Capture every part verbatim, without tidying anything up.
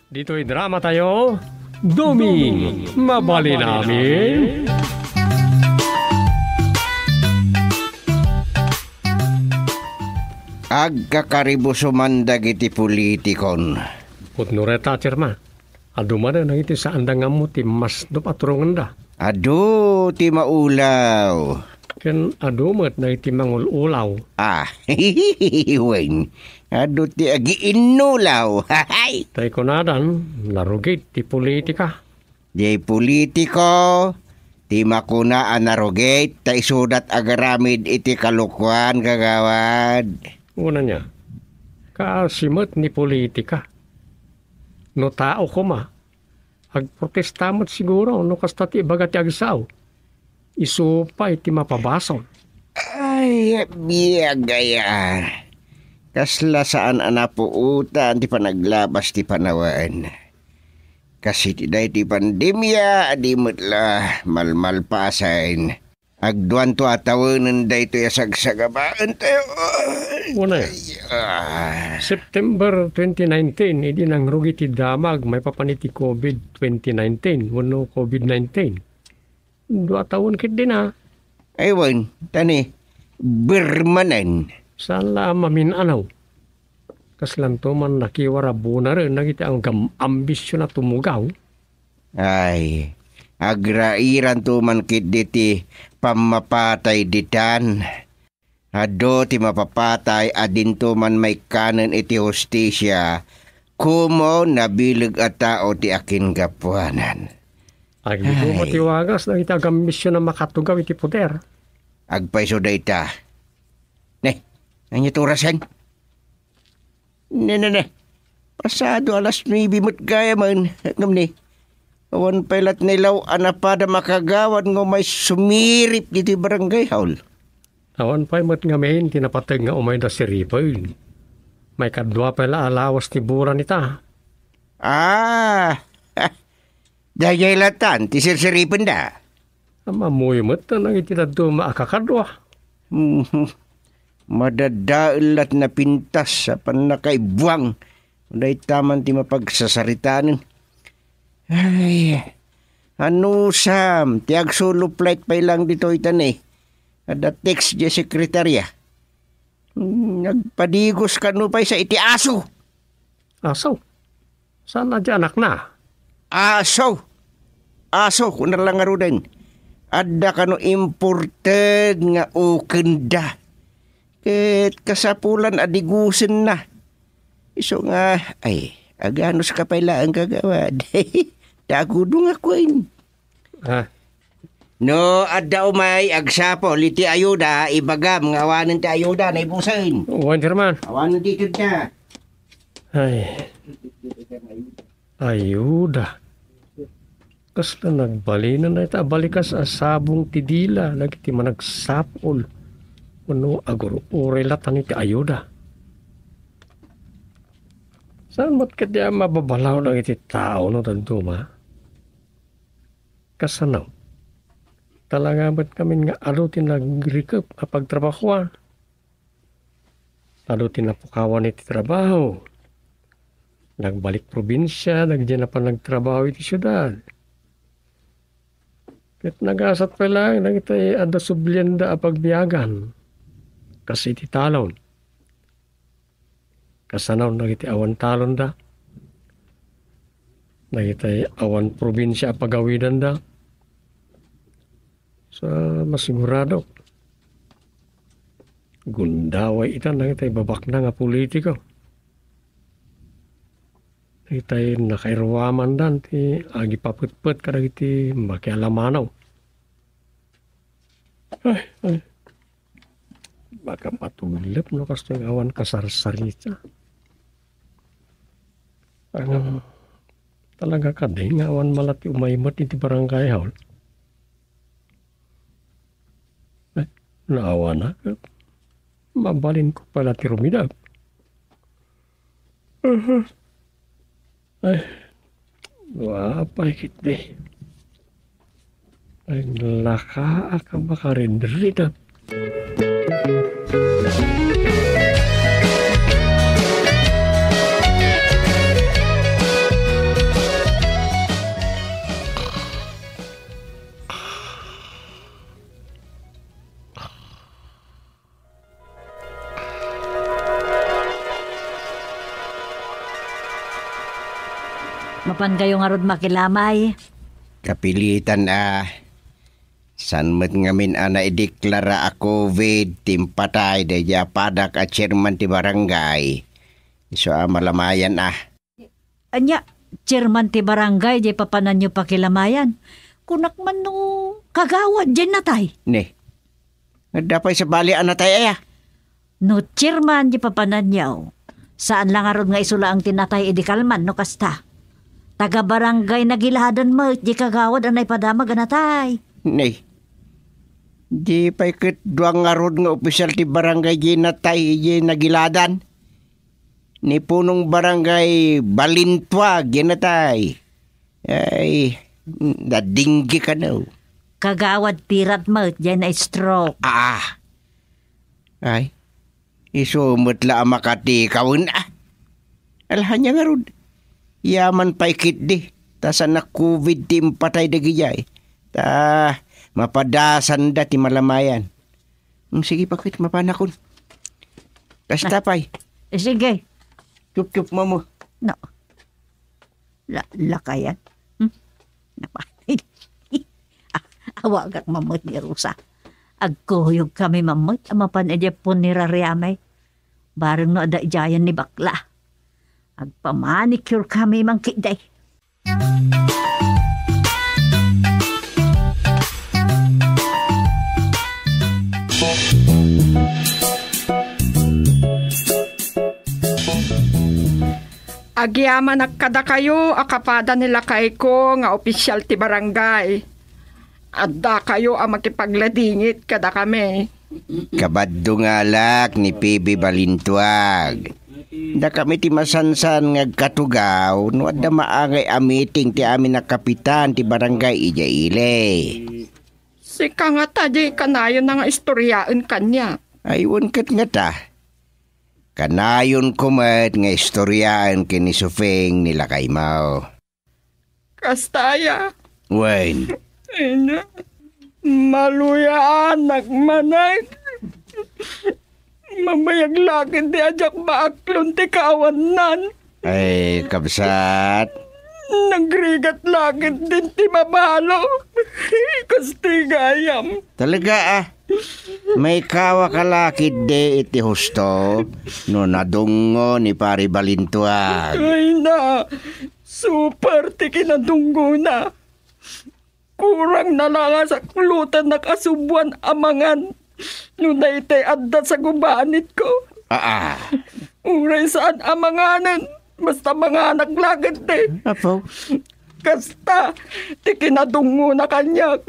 Ditoy drama tayo, Duming Mabalin Amin. Agkakaribuso man dagiti politikon. Pudno reta, Chairman. Adu manen dagiti saanda nga ammo ti masdop a turongenda. Adu ti maulaw. Ken adu met dagiti mangul-ulaw. Ah, wen. Adu ti agiinnulaw. Tay kunadan, narugit ti politika. Di politiko, ti makuna a narugit, ta isudat agaramid iti kalokoan, kagawad. Una niya, kaasi met ni politika. No tao koma, agprotesta met siguro no kasta ti ibaga ti agsao. Isu pay ti mapabasol. Ay, biag aya. Kasla saan a napuotan ti panaglabas ti panawen. Kas iti daytoy pandemia a di met la malmalpasen. Agduanto a tawenen daytoy a sagsagabaentayo. Unay, ay, ah. September twenty nineteen, idi nangrugi ti damag maipapan iti covid twenty nineteen wenno covid nineteen. Dua tawen ketdin a. Ay, wen, ta ni, bermanen. Saan la a mamin-anaw. Kaslanto man nakiwar a bunaren dagiti anggam-, ambision a tumugaw. Ay, agrairanto man ketdi ti pammapatay ditan. Adu ti mapapatay a dinto man maikkanen iti hustisia, komo nabileg a tao ti akingapuanan. Agduma ti wagas dagiti agambisyon a makatugaw iti poder. Agpayso dayta. Ne, ania ti orasen? Ne, ne, ne. Pasado alas nuebe met gayamen, ngem ni, awan pay lat nailaw a napada makagawad nga umay sumirip ditoy barangay hall. Awan pay met ngamin ti napateg nga umayda siripen. Maikadua pay la a lawas ti bulan ita. Ah, dayay latan ti sirsiripenda. Ammoyo met ta nagiti dadduma a kakadua. Mhm. Madadael lat napintas a pannakaibuang. Dayta man ti mapagsasaritanen. Ay, anusam, ti agsolo flight pay lang ditoy ta ni. Adda text di sekretarya. Hmm, nagpadigos kano pay sa iti aso. Aso? Saan a di anakna? Aso! Aso, kuna la ngaruden. Adda kano imported nga ukenda. Ket kasapulan a digusenna. Isu nga, ay, aganus ka pay laeng kagawad. Tagudo nga kuen. Ah. No, adda umay agsapul iti ayuda, ibagam nga awanen ti ayuda, naibusen. Wen, Chairman. Awanen ti itedna. Ay. Ayuda. Kasla nagbalinen dayta a balikas a sabong ti dila dagiti managsapul wenno agur-uray latan iti ayuda. Saan met ketdi a mababalaw dagiti tao no dadduma? Kasano? Talaga met ngamin nga adu ti nagrikep a pagtrabahoan. Adu ti napukawan iti trabaho. Nagbalik probinsia, dagiti napan nagtrabaho iti siudad. Ket nagasat pay laeng dagiti adda sublienda a pagbiagan. Kas iti talon. Kasano dagiti awan talonda? Dagiti awan probinsia a pagawidanda? Sa masigurado, gundaway ita dagiti babaknang a politiko. Itay nakairuamandan ti agipapetpet kadagiti makialamanaw. Ay, ay. Makapatuglep no kastoy nga awan kasarsarita. Ang talaga kadi nga awan malati umaymet iti barangay hall. Ay, naawanak. Mabalin ko pala ti rumidag. Aha. Ay, wa pay ketdi. Ay, laka a kamakaridrida. Mapankayo ngarud makilamay? Kapilitan a. Saan met ngamin a naideklara a covid ti impatay daydi a padak a chairman ti barangay. Isu a malamayan a. Ania, chairman ti barangay, diay papananyo pakilamayan. Kunak man no kagawad diay natay. Ne. Adda pay sabali a natay aya? No chairman diay papananyo, saan la ngarud nga isu laeng ti natay idi kalman no kasta. Taga-barangay Nagiladan met diay kagawad a naipadamag a natay. Ne. Di pay ket dua ngarud nga opisyal ti barangay diay natay diay Nagiladan. Ni punong barangay Balintuag diay natay. Ay, nadingge kano. Kagawad Pirat met diay na-stroke. Ah. Ay, isu met la a makatikawen a. Alhanya ngarud. Yaman pay ketdi. Ta saan a covid ti impatay dagidiay. Ta mapadasanda ti malamayan. Mm, sige, bakit mapanakon? Kasta pay. Eh, sige. Chup-chup mo mo. No. La, lakayan. Hmm? Napa-, awagak mammet ni Rosa. Agkuyog kami mammet a mapan idiay punerariami. Bareng no adda idiayen ni bakla. Agpamanicure kami mangkitday. Agyamanak kadakayo a kapada ni lakayko nga opisyal ti barangay. Addakayo a makipagladingit kadakami. Kabaddo nga alak ni Phoebe Balintuag. Dakami ti masansan nga agkatugaw no adda maangay a meeting ti amin a kapitan ti barangay idiay ili. Sika ngata diay kanayon nga istoriaen kaniak. Ay, wen ket ngata. Kanayonko met nga istoriaen ken ni Sufeng ni lakaymo. Kasta aya? Wen. Ay na, maluyaanak manen. Mabayag la ketdi a diak maaklon ti kaawannan. Ay, kabsat. Nagrigat la ketdin ti mabalo. Kasta gayam. Talaga, ah. Maikawaka la ketdi iti husto no nadungngo ni Pari Balintuag. Ay na, super ti kinadungnona. Kurang na la nga saklotanak a subuan a mangan no daytoy adda sa gubanitko. Aa. Uray saan a manganen, basta manganak la ketdi. Apo. Kasta ti kinadungngona kaniak.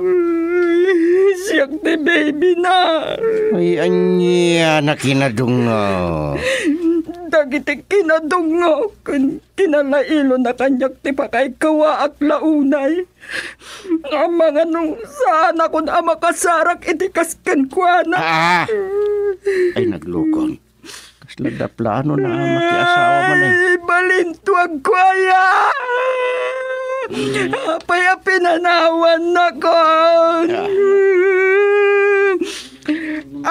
Siak ti baby na. Ay, ania na kinadungngo? Dagiti kinadungngo ken kinalailona kaniak ti pakaikkawak la unay. Amangan no saanakon a makasarak iti kas kenkuana. Ah! Ay, naglukon. Kasla da plano na makiasawa man eh. Ay, balintuagko aya! Apay a pinanawannakon? Ah.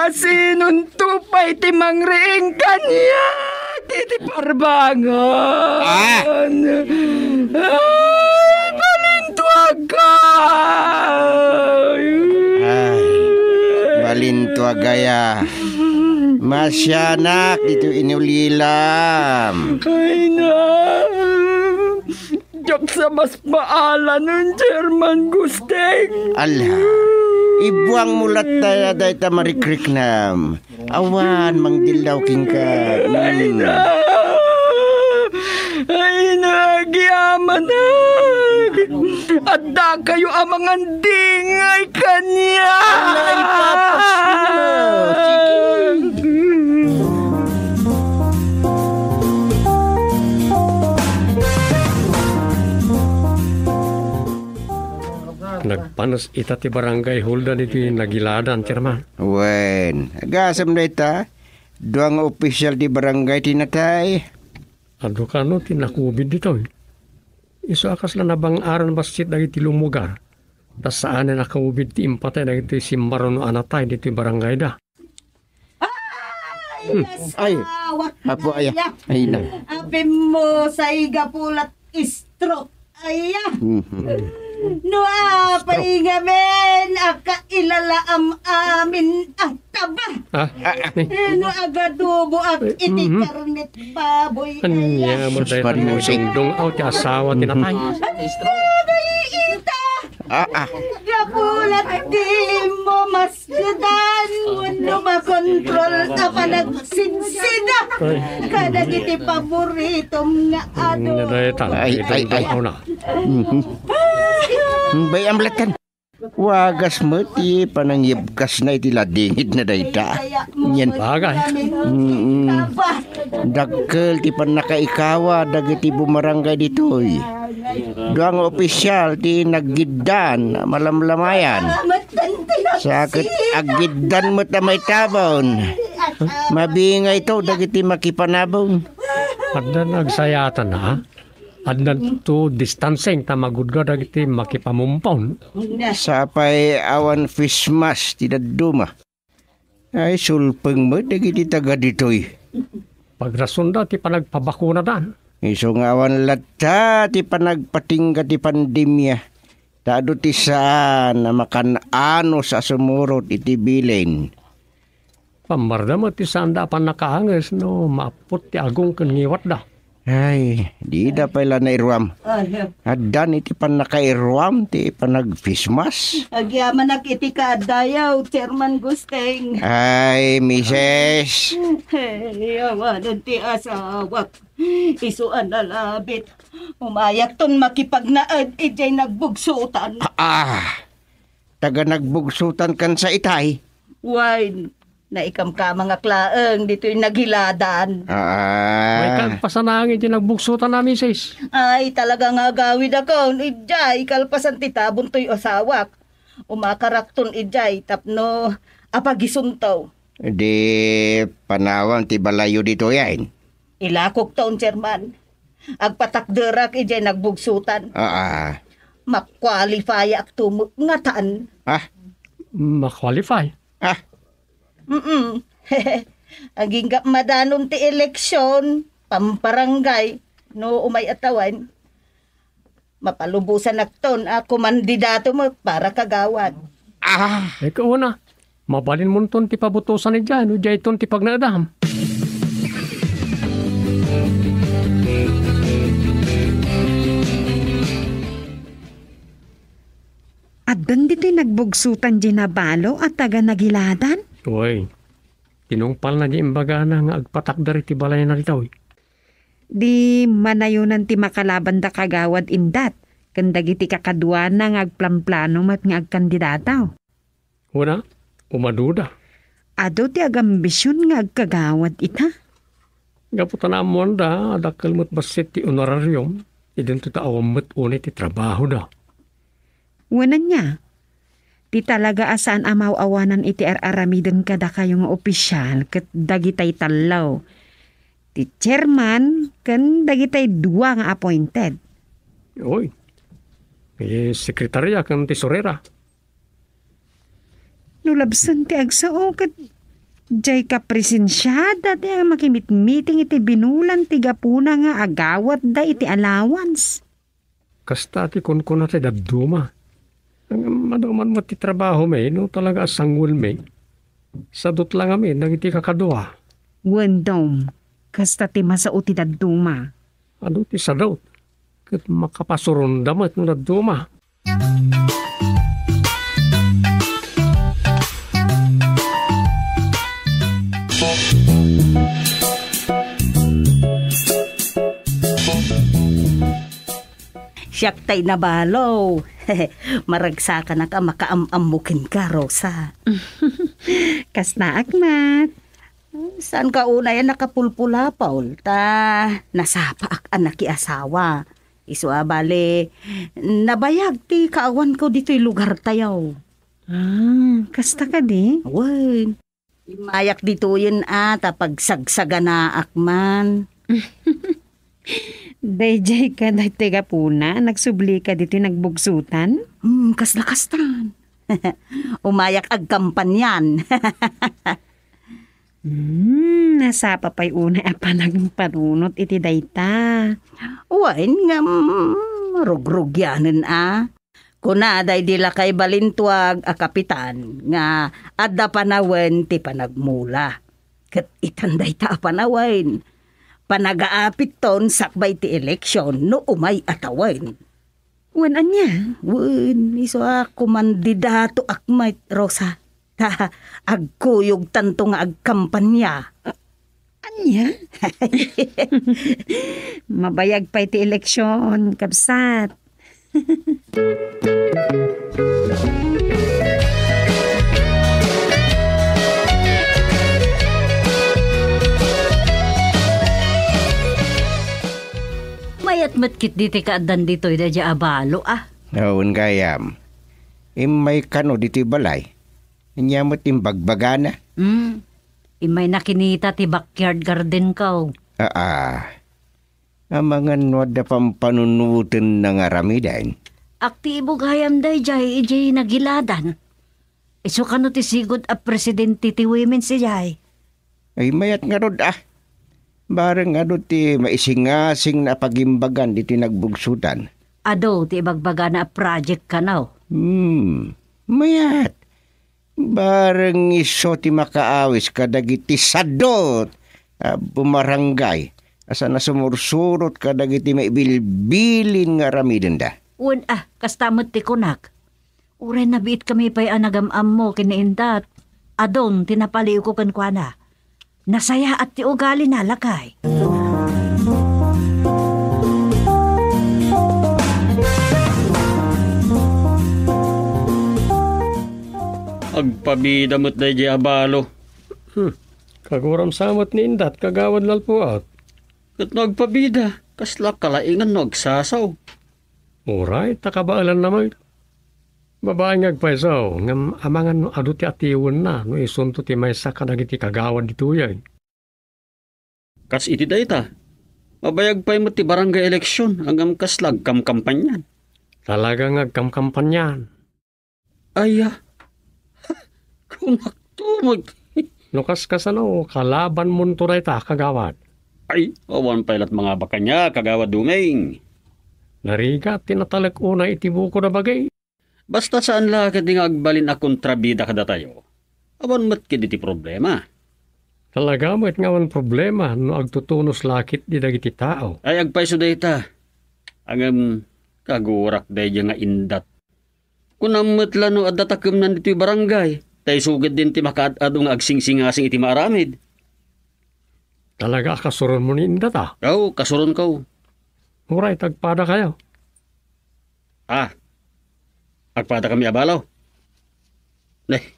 Asinonto pay ti mangriing kaniak iti parbangon? Ah! Ay, balintuagko! Ay, balintuag aya. Masianak dito inulilam. Ay na. Diak sa mas maalanen, Chairman Gusting. Ala, ibuang mo latta dayta marikriknam. Awan, mangdillaw kenka. Ay na. Ay na, agyamanak. Addakayo a mangandingay kaniak. Ala, ipapas mo. Sige. Nagpanes ita ti barangay hall da ditoy Nagiladan, Chairman. Wen, agasem dayta, dua nga opisyal ti barangay ti natay. Adu kano ti na-covid ditoy? Isu a kasla nabang-aran bassit dagiti lumugar. Ta saanen a covid ti impatay dagiti simmaruno a natay ditoy barangayda. Ay, Hmm. Ay, nasawak apo, aya. Ay, na. Apin mo, say gapulat stroke. Aya. Mhm. No apay ngamin a kailalaam amin a taba. Ah, ah, ah. No agaduboak iti Mhm. karnet baboy. Anya, aya. Sus, Maria, Maria, Jose. Dong, aw, ti asawa, ti Mhm. natay. Anya, ita. Ah, ah. Gapu la ti mo mas Gadan wenno makontrol a panagsidsida kadagiti paboritom nga adu. Ay, ay, ay. Mhm. Bay-am latta. Wagas met ti panangibkasna iti ladingitna dayta. Nyen. Bagay. Mm-mm. Dakkel ti pannakaikawa dagiti bumarangay ditoy. Dua nga opisyal ti naggiddan a malamlamayan. Sa ket aggiddan met a maitabon. Mabingayto dagiti makipanabon. Addan agsayaatanna, a? Addan to distancing ta magudua dagiti makipamumpon. Sapay awan face mask ti dadduma. Ay, sulpeng met dagiti taga ditoy. Pagrasonda ti panagpabakunadan. Isu nga awan latta ti panagpatingga ti pandemia. Ta adu ti saan a makan-anus a sumurot iti bilin. Pammarda met ti saanda a pannakaanges no maappot ti agong ken ngiwatda. Ay, dida pay la nairuam. Ay, Addan iti pannakairuam ti panagfismas. Agyamanak iti kaaddayaw, Chairman Gusteng. Ay, misis. Ay, awanen ti asawak. Isu a nalabit. Umayakton makipagnaed idiay nagbugsutan. Ah, taga nagbugsutan kan sa itay? Wen, naikamkamangak laeng ditoy naghiladan. Ah. Ay, kalpasanangan iti nagbugsutan a misis. Ay, talaga nga agawidakon, idiay kalpasan ti tabon toy asawak. Umakarakton idiay tapno apagisunto. Di panawan ti balayyo ditoyen. Ilakokton, Chairman. Agpatakderak idiay nagbugsutan. Ah, ah. Makwalifayakto met ngatan. Ah? Makwalify? Ah? Mm-mm. Agingga madanon ti eleksyon, pamparanggay, no umay-atawan. Mapalubosanakton a kumandidato met para kagawad. Ah! Ikaw na, mabalinmonton ti pabutosan idiay no diayton ti pagnaedam. Addan ditoy nagbugsutan diay nabalo a taga Nagiladan? Uy, tinungpalna diay imbagana nga agpatakder iti balayna ditoy. Di manayonan ti makalabanda kagawad indat ken dagiti kakaduana nga agplamplano met nga agkandidata. Kuna, umaduda. Adu ti agambision nga agkagawad ita. Gapu ta naammoanda a dakkel met bassit ti honorarium, idinto ta awan met unay ti trabahoda. Wen ania, ti talaga a saan a maaw-awanan iti ar-aramiden kadakayo nga opisial ket dagitay tallo, ti chairman ken dagitay dua nga appointed. Oy, ti sekretaria ken tesorera. No labsen ti agsao ket diay kapresensiada ti makimitmiting iti binulan ti gapuna nga agawatda iti allowance. Kasta ti kunkuna ti dadduma. Ngem adu man met ti trabahomi no talaga a sanguelmi. Sadut la ngamin dagiti kakadua. Wen, Dom, kasta ti masao ti dadduma. Adu ti sadut, ket makapasuronda met no dadduma. Siak tay nabalo. Maragsakanak a makaam-ammo kenka, Rosa. Kastaak met. Saanka unay a nakapulpulapol, ta nasapaak a nakiasawa. Isu a bale, nabayag ti kaawanko ditoy lugartayo. Ah, kasta kadi? Wen. Immayak ditoyen a ta pagsagsaganaak man. Daydiay ka daytoy gapuna, nagsublika ditoy nagbugsutan? Hmm, kasla kastan. Umayak agkampanyan. Hmm, nasapa pay unay a panagpanunot iti dayta. Wen, ngem, Rugrugianen a. Kuna daydi lakay balintuag a kapitan nga adda panawen ti panagmula. Ket itan dayta a panawen, panagaapitton sakbay ti eleksyon no umay a tawen. Wen ania? Wen, isu a kumandidatoak met, Rosa. Ta agkuyogtanto nga agkampanya. Ania? Mabayag pay ti eleksyon, kabsat. Mayat met ketdi ti kaaddan ditoy daydiay a balo, a. Wen gayam. Immay kano ditoy balay. Ania met imbagbagana? Hmm. Immayna kinita ti backyard garden ko. Aa. Amangan no adda pampanunotenna nga aramiden. Aktibo gayam daydiay idiay nagiladan. Isu kano ti sigud a presidente ti women's idiay. Ay, mayat ngarud, a. Bareng adu ti maisingasingna a pagimbagan ditoy nagbugsotan. Adu ti ibagbagana a project kano. Hmm, mayat. Bareng isu ti makaawis kadagiti sadut a bumarangay a saan a sumursurot kadagiti maibilbilin nga aramidenda. Wen a, kasta met ti kunak. Uray nabiitkami pay a nagam-ammo ken ni Indat, adun ti napaliwko kenkuana. Nasayaat ti ugalina, lakay. Agpabida met daydiay a balo. Hmm. Kaguram sa met ni Indat, Kagawad Lalpuot. Ket no agpabida, kasla kalaingan no agsasaw. Uray, ta kabaelanna met. Babaen nga agpayso, ngem amangan no adu ti atiwenna no isunto ti maysa kadagiti kagawad ditoy. Kas iti dayta, mabayag pay met ti barangay eleksyon, ngem kasla agkamkampanyan. Talaga nga agkamkampanyan. Aya, kunakto met. No kas kasano, kalabanmonto dayta, kagawad. Ay, awan pay lat mangabak kaniak, Kagawad Dumeng. Narigat ti natalek unay iti bukod a bagi. Basta saan la ketdi nga agbalin a kontrabida kadatayo. Awan met ketdi ti problema. Talaga met nga awan problema no agtutunos la ketdi dagiti tao. Ay, agpayso dayta. Ngem, kagurak daydiay nga Indat. Kunam met la no adda takemnan ditoy barangay, ta isu ketdin ti makaad-adu nga agsingsingasing iti maaramid. Talaga a kasuronmo ni Indat, a? Aw, kasuronko. Uray, ta agpadakayo. A, agpadakami a balo? Nay,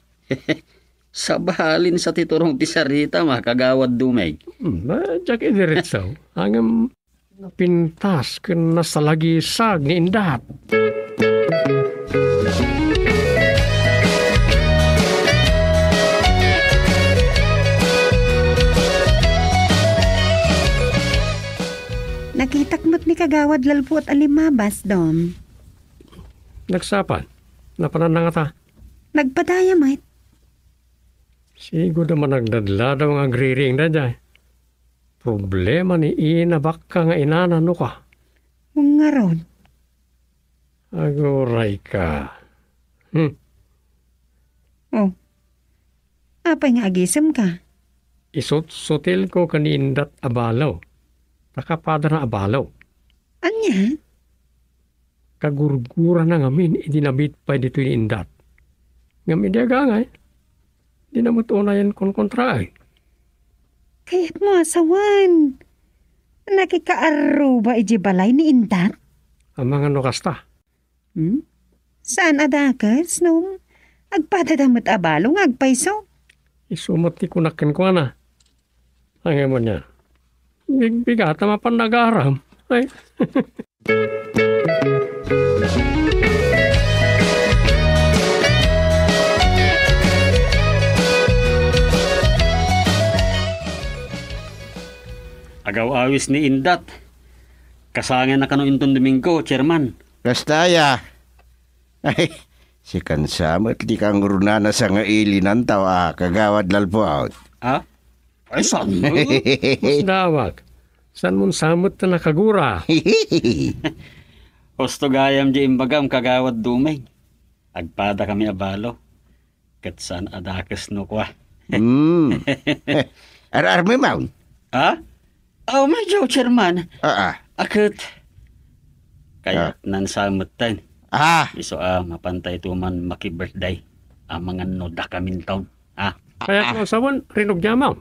sabalin sa ti turong ti saritam, Kagawad Dumeng. Hmm, a, diak idiretso. Ngem, napintas ken nasalagisag ni Indat. Nakitak met ni Kagawad Lalpuot a limmabas, Dom. Nagsapa? Napanan na ngata? Nagpadaya met. Sigud a managdadladaw nga agriring daydiay. Problema ni Ina Bakka nga inana, no ka? Ngarud. Aguray ka. Hmm. Oh. Apay nga agisemka? Isutsutilko ken ni Indat a balo. Ta kapadana a balo. Ania? Kagurgurana ngamin idi nabiit pay ditoy ni Indat. Ngem idi agangay, dina met unayen konkontraay. Kayatmo a sawen, nakikaarruba idiay balay ni Indat? Amangan no kasta. Hmm? Saan a dakes, no? Agpadada met a balo nga agpayso. Isu met ti kunak kenkuana. Ngem ania, bigbigata mapan nagaram. Ay. Agaw-awis ni Indat. Kasangayanna kano inton Domingo, Chairman. Kasta aya. Ay, sikan sa met ti kangurunana sa nga ilinantaw a, Kagawad Lalpuot. A? Ay, saan? Masdawak. Saan mon sa met ta nakagura? Husto gayam di imbagam, Kagawad Dumeng. Agpadakami a balo. Ket saan a dakes no kua. Hmm. Ar-armi maun? Ha? Aw, medyo, Chairman. Ah, ah. A ket, kayat Ah. nan sa metten. Ah. Isu a mapantay to man maki-birthday. Amangan no dakamin taon. Ha? Kayat Ah. no sawen, rinugyaman.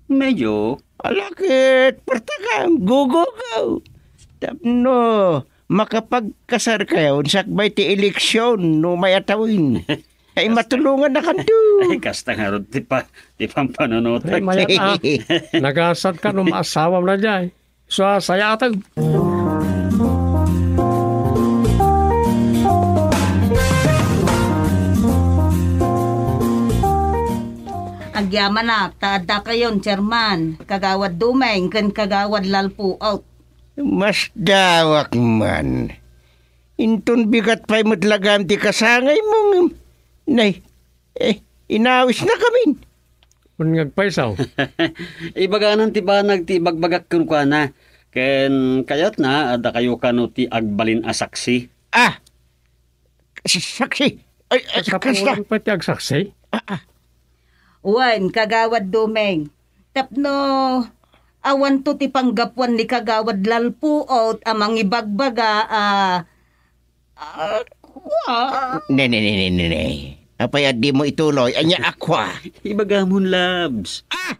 Medyo. Ala ket, pertakan, gugugaw. Tapno, makapagkasar kayo, sakbay ti eleksyon, no may atawin. Ay, matulungan na kanto. Ay, kasta nga rod ti pa-, ti pampanunutan. Ay, mayat, ah. Nagasat ka no maasawam na jay. So, sayatag. Agyamanak, ta adda kayon, Chairman, Kagawad Dumeng, ken Kagawad Lalpuot. Masdawak man. Inton bigat pay met lagam ti kasangaymo ngem, nay, eh, inawisnakamin. Wen nga agpayso. Ibaganan ti banag ti ibagbagak kenkuana. Ken kayatna, adda kayo kano ti agbalin a saksi. Ah! S-, saksi? Ay, ay, kasta. Kasapulan pay ti agsaksi? Ah, ah. Wen, Kagawad Dumeng, tapno awanto ti panggapuan ni Kagawad Lalpuot a mangibagbaga a, a, kua. Ne, ne, ne, ne, ne, ne. Apay a dimo ituloy? Ania a kua? Ibagamon, Labs. Ah!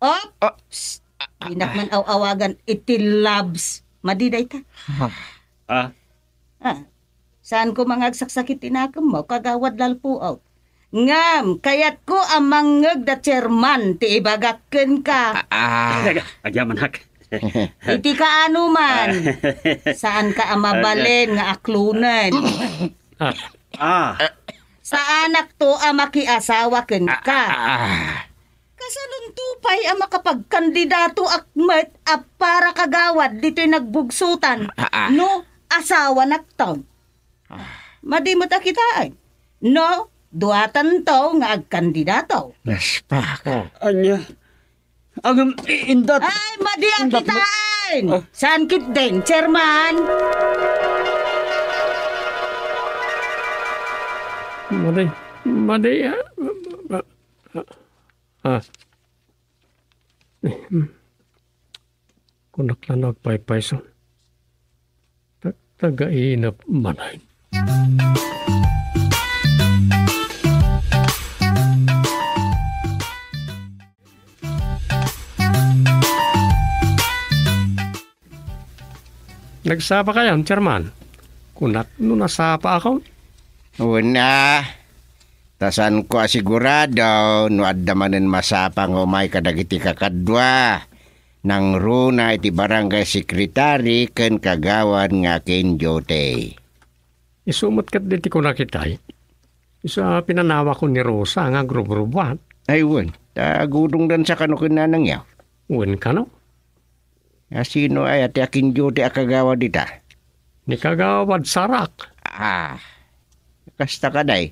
Op! Ah. Psst! Dinak man aw-awagan iti Labs. Madi dayta. Ah. Ah. Ah. Saanko nga agsaksakit ti nakemmo, Kagawad Lalpuot. Ngem, kayatko a mangngeg da Chairman ti ibagak kenka. Ah, ah. Aga, agyamanak. Iti kaano man, saanka a mabalin nga aklonen. Ah. Ah. Saanakto a makiasawa kenka. Ah, ah, ah. Kasanonto pay a makapagkandidato ak met a para kagawad ditoy nagbugsotan Ah, ah. no asawanakto. Ah. Madi met a kitaen. No, duatanto nga agkandidato. Naspak. Oh. Ania? Agam, i-, indat. Ay, madi a indat met. Kitaen. Ah. Saan ketdin, Chairman? Madi, madi, ah, ah, ah. Ah. Hmm. Kunak la no agpaypayso. Ta-, taga-inep manen. Nagsapa kayon, Chairman? Kunak no nasapaakon. Wen a. Ta saanko a sigurado no adda manen masapa nga umay kadagiti kakadua. Nangruna iti barangay secretary ken kagawad nga akin duty. Isu met ketdi ti kunak itay. Isu a pinanawakon ni Rosa nga agrubrubuan. Ay, wen. Ta agudongdansa kano ken nanangyo. Wen kano? A, sino aya ti akin duty a kagawad dita? Ni Kagawad Sarak. Ah, kasta kadi.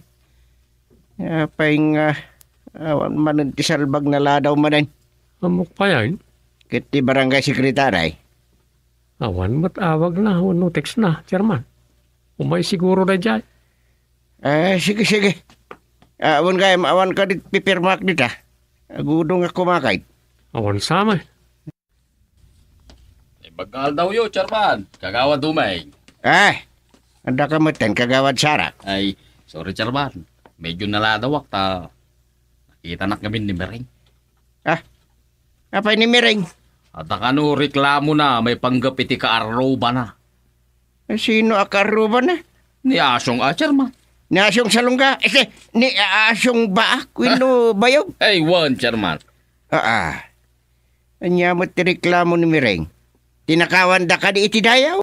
Apay nga, awan manen ti salbag naladaw manen. Ammok pay. Ket ti barangay secretary? Awan met awagna wenno textna, Chairman. Umay siguro daydiay. Eh, sige, sige. Ah, awan kay, awan kadi pipirmaak dita. Agudongak koma kay. Awan sa met. Ibaga aldawyo, Chairman. Kagawad Dumeng. Eh, adda ka metten, Kagawad Sarak. Ay, sorry, Chairman. Medyo naladawak ta nakitanak ngamin ni Mereng. Ah, apay ni Mereng? Adda kano reklamona maipanggep iti kaarrubana. Eh, sino a kaarrubana? Ni Asyong a, Chairman. Ni Asyong Salonga? Eh, ni Asyong Baak wenno Bayob? Ay, wen, Chairman. Aa. Ania met ti reklamo ni Mereng? Tinakawanda kadi iti dayaw?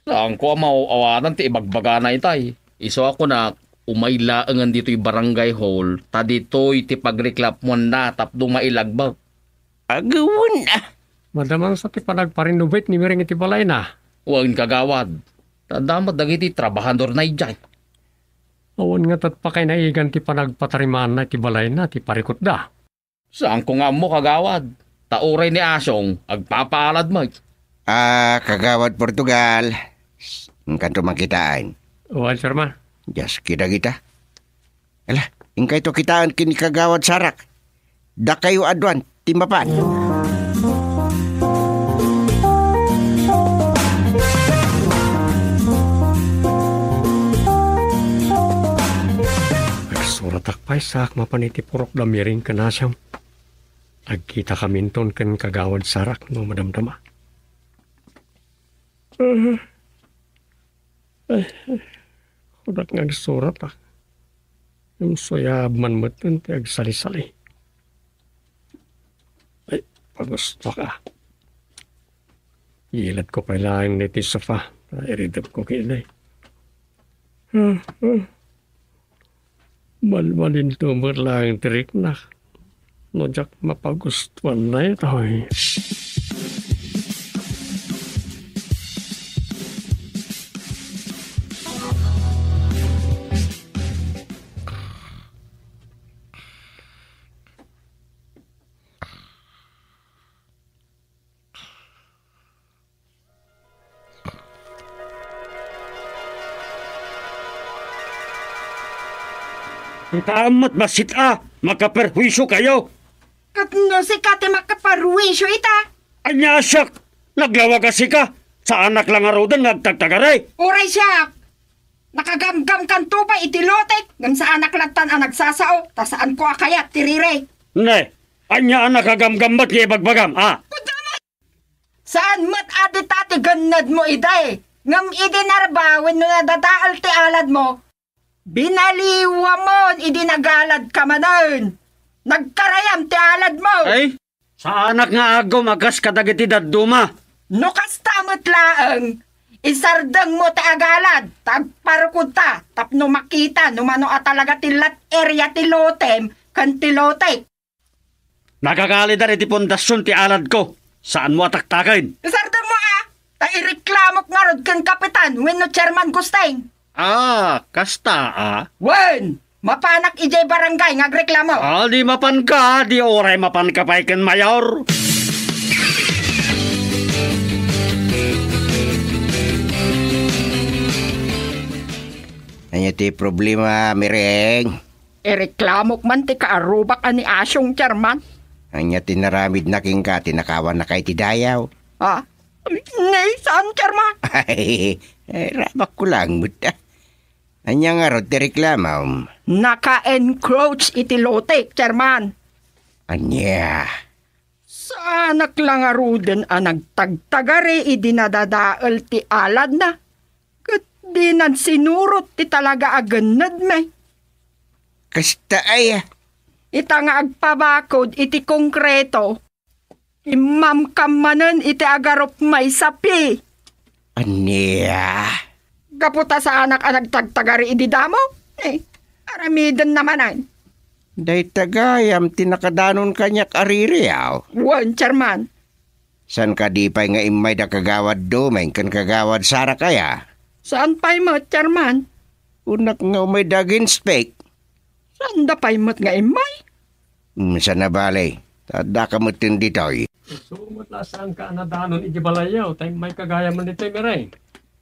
Saanko a maaw-awanan ti ibagbagana itay. Isu a kunak, umay laengen ditoy barangay hall, ta ditoy ti pagreklamuanna tapno mailagbek. Agewen a. Madamansa ti panagpa-renovate ni Mereng iti balayna. Wen, kagawad. Ta adda met dagiti trabahadorna idiay. Awan ngata't pakay naigan ti panagpatarimaanna iti balayna ti parikutda. Saanko nga ammo, kagawad. Ta uray ni Asyong, agpapaalad met. Ah, Kagawad Portugal, s-, Inkanto man kitaen. Wen, Chairman. Dias kidagita. Ala, inkayto kitaen ken ni Kagawad Sarak. Dakayo a dua ti mapan. Agsuratak pay, saak mapan iti purok da Miring ken Asiang. Agkitakaminton ken Kagawad Sarak no madamdama. Ay, kunak nga agsurat, ah. Ngem suyab man metten ti agsalisali. Ay, pagustuak, ah. Ilatko pay laeng iti sofa, ta iridepko ketdi. Ah, ah. Balbalinto met laeng ti riknak no diak mapagustuan daytoy. Kitaem met bassit a makaperhuisio kayo. Ket no sika ti makaperhuisio ita? Ania a siak? Naglawag a sika. Saanak la ngaruden nga agtagtagari. Uray siak. Nakagamgamkanto pay iti lotek, ngem saanak lattan a nagsasao, ta saanko a kayat ti riri. Ne, ania a nakagamgam met nga ibagbagam, a? Saan met a dita ti gennedmo idi, ngem idi narba wenno nadadael ti aladmo, binaliwamon idi nagaladka manen. Nagkarayam ti aladmo. Ay? Saanak nga agum a kas kadagiti dadduma. No kasta met laeng, isardengmo ti agalad, ta agparukodta, tapno makita no mano a talaga ti lot area ti lotem ken ti lotek. Nakakalidan iti pundasion ti aladko. Saanmo a taktaken. Isardengmo a, ta ireklamok ngarud ken Kapitan wenno Chairman Gusteng. Ah, kasta a? Wen, mapanak idiay barangay nga agreklamo. Ah, di mapanka, di uray mapanka pay ken mayor. Ania ti problema, Miring? Ireklamok man ti kaarrubak a ni Asiang, Chairman. Ania ti naramidna kenka ti nakawannaka iti dayaw? Ah, ni, saan, Chairman? Ay, ay, rabakko lang met, ah. Ania ngarud ti reklamom? Naka-encroach iti lotek, Chairman. Ania? Saanak la ngaruden a nagtagtagari idi nadadael ti aladna, ket dinan sinurot ti talaga a gennedmi. Kasta aya? Ita nga agpabakod iti konkreto, immamkam manen iti agarup maysa pi. Ania? Gapu ta saanak a nagtagtagari idi damo, eh, aramidenna manen. Dayta gayam ti nakadanon kaniak a riri, aw? Wen, Chairman. Saan kadi pay nga immay da Kagawad Domeng ken Kagawad Sara kaya? Saan pay met, Chairman. Kunak nga umay da aginspek. Saanda pay met nga immay? Hmm, saan a bale. Ta addaka metten ditoy. Isu met la saanka a nadanon iti balayyo, ta immayka gayam ditoy, Miring.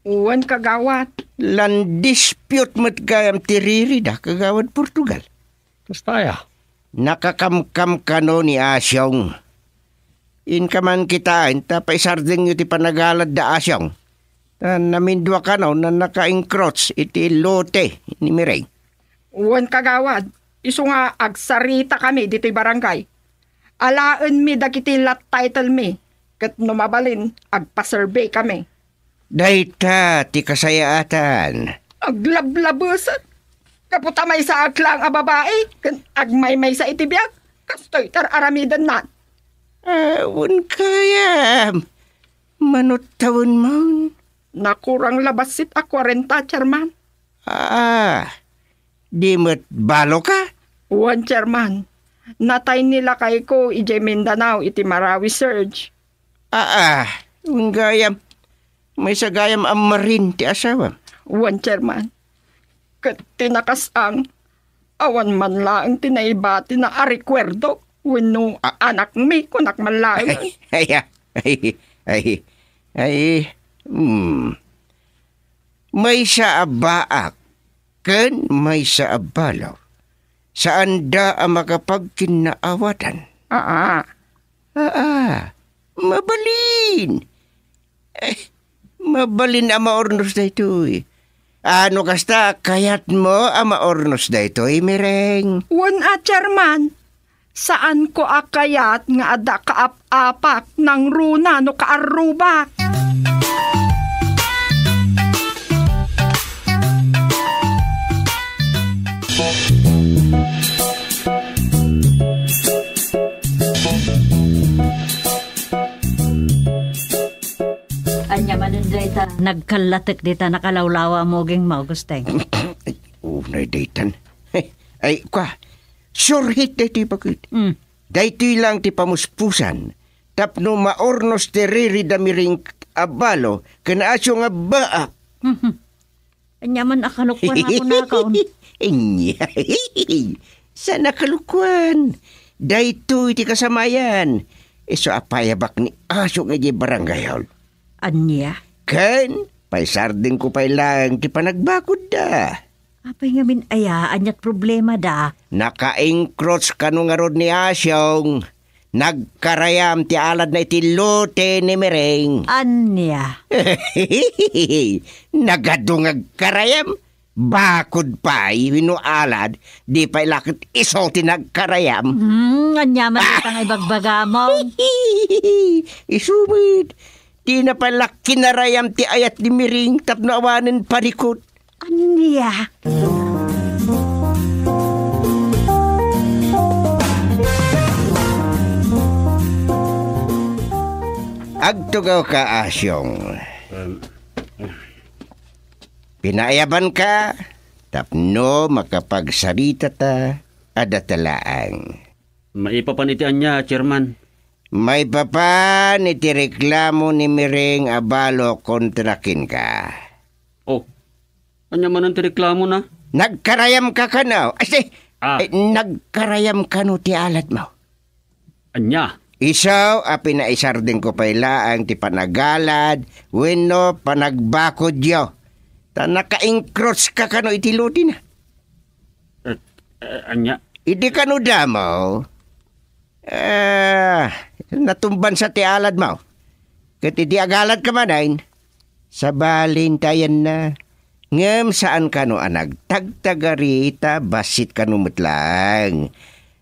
Wen, Kagawad. Lan dispute met gayam ti riri da, Kagawad Portugal. Kasta aya? Nakakamkam kano ni Asiang. Inka man kitaen ta paisardengyo ti panagalad da Asiang. Ta namindua kano a naka-encroach iti lote ni Miring. Wen, Kagawad, isu nga agsaritakami ditoy barangay. Alaenmi dagiti lot title mi, ket no mabalin, agpa-survey kami. Dayta ti kasayaatan. Aglablabeset. Gapu ta maysaak laeng a babai, ken agmaymaysa iti biag, kastoy ti ar-aramidenna. Awan gayam. Mano tawenmon? Nakurang la bassit a kuarenta, Chairman. Ah, di met balo ka? Wen, Chairman. Natay ni lakayko idiay Mindanao iti Marawi, Serge. Ah, ah, wen gayam. Maysa gayam a Marine ti asawam. Wen, Chairman. Ket ti nakasang, awan man laeng ti naibatina a rekuerdo wenno a- anakmi, kunak man laeng. Ay, ay, ay, ay, ay, hmm. Maysa a baak ken maysa a balo. Saanda a makapagkinnaawatan. Aa. Aa. Mabalin. Eh, mabalin a maurnos daytoy. A no kasta, kayatmo a maurnos daytoy, Mireng? Wen a, Chairman. Saanko a kayat nga adda kaap-apak nangruna no kaarrubak. Ania manen dayta? Nagkallatek dita nakalawlawa a mugingmo, Agustin. Ay, unay daytan. Ay, kua, surhit daytoy baket. Mm. Daytoy lang ti pamuspusan tapno maurnos ti riri da Miring a balo ken Asyo nga baak. Mhm. Ania man a kalukuan a kunakon? Ania? Saan a kalukuan. Daytoy ti kasamayan. Isu a payabak ni Asyo nga idiay barangay hall. Ania? Ken, paisardengko pay laeng ti panagbakodda. Apay ngamin aya, aniat problemada? Naka-encroach kano ngarud ni Asyong. Nagkarayam ti aladna iti lote ni Miring. Ania? Nagadu nga agkarayam? Bakod pay wenno alad, di pay la ket isu ti nagkarayam. Hmm, ania man ita nga ibagbagamo? Isu met, dina pay la kinarayam ti ayat ni Miring tapno awanen parikut. Ania? Agtugawka, Asyong. Um, Pinaayabanka tapno makapagsaritata a datalaang. Maipapan iti ania, Chairman? Maipapan iti reklamo ni Miring a balo kontra kenka. Oh, ania manen ti reklamona? Nagkarayamka kano? Ay, si, Ah. Eh, nagkarayam kano ti aladmo? Ania? Isu a pinaisardengko pay laeng ti panagalad wenno panagbakodyo. Ta naka-encroach ka kano iti lotena. Eh, eh, ania? Idi kano damo, ah, natumban sa ti aladmo. Ket idi agaladka manen, sabalin ti ayanna. Ngem saan kano a nagtagtagari ta bassit kano met laeng.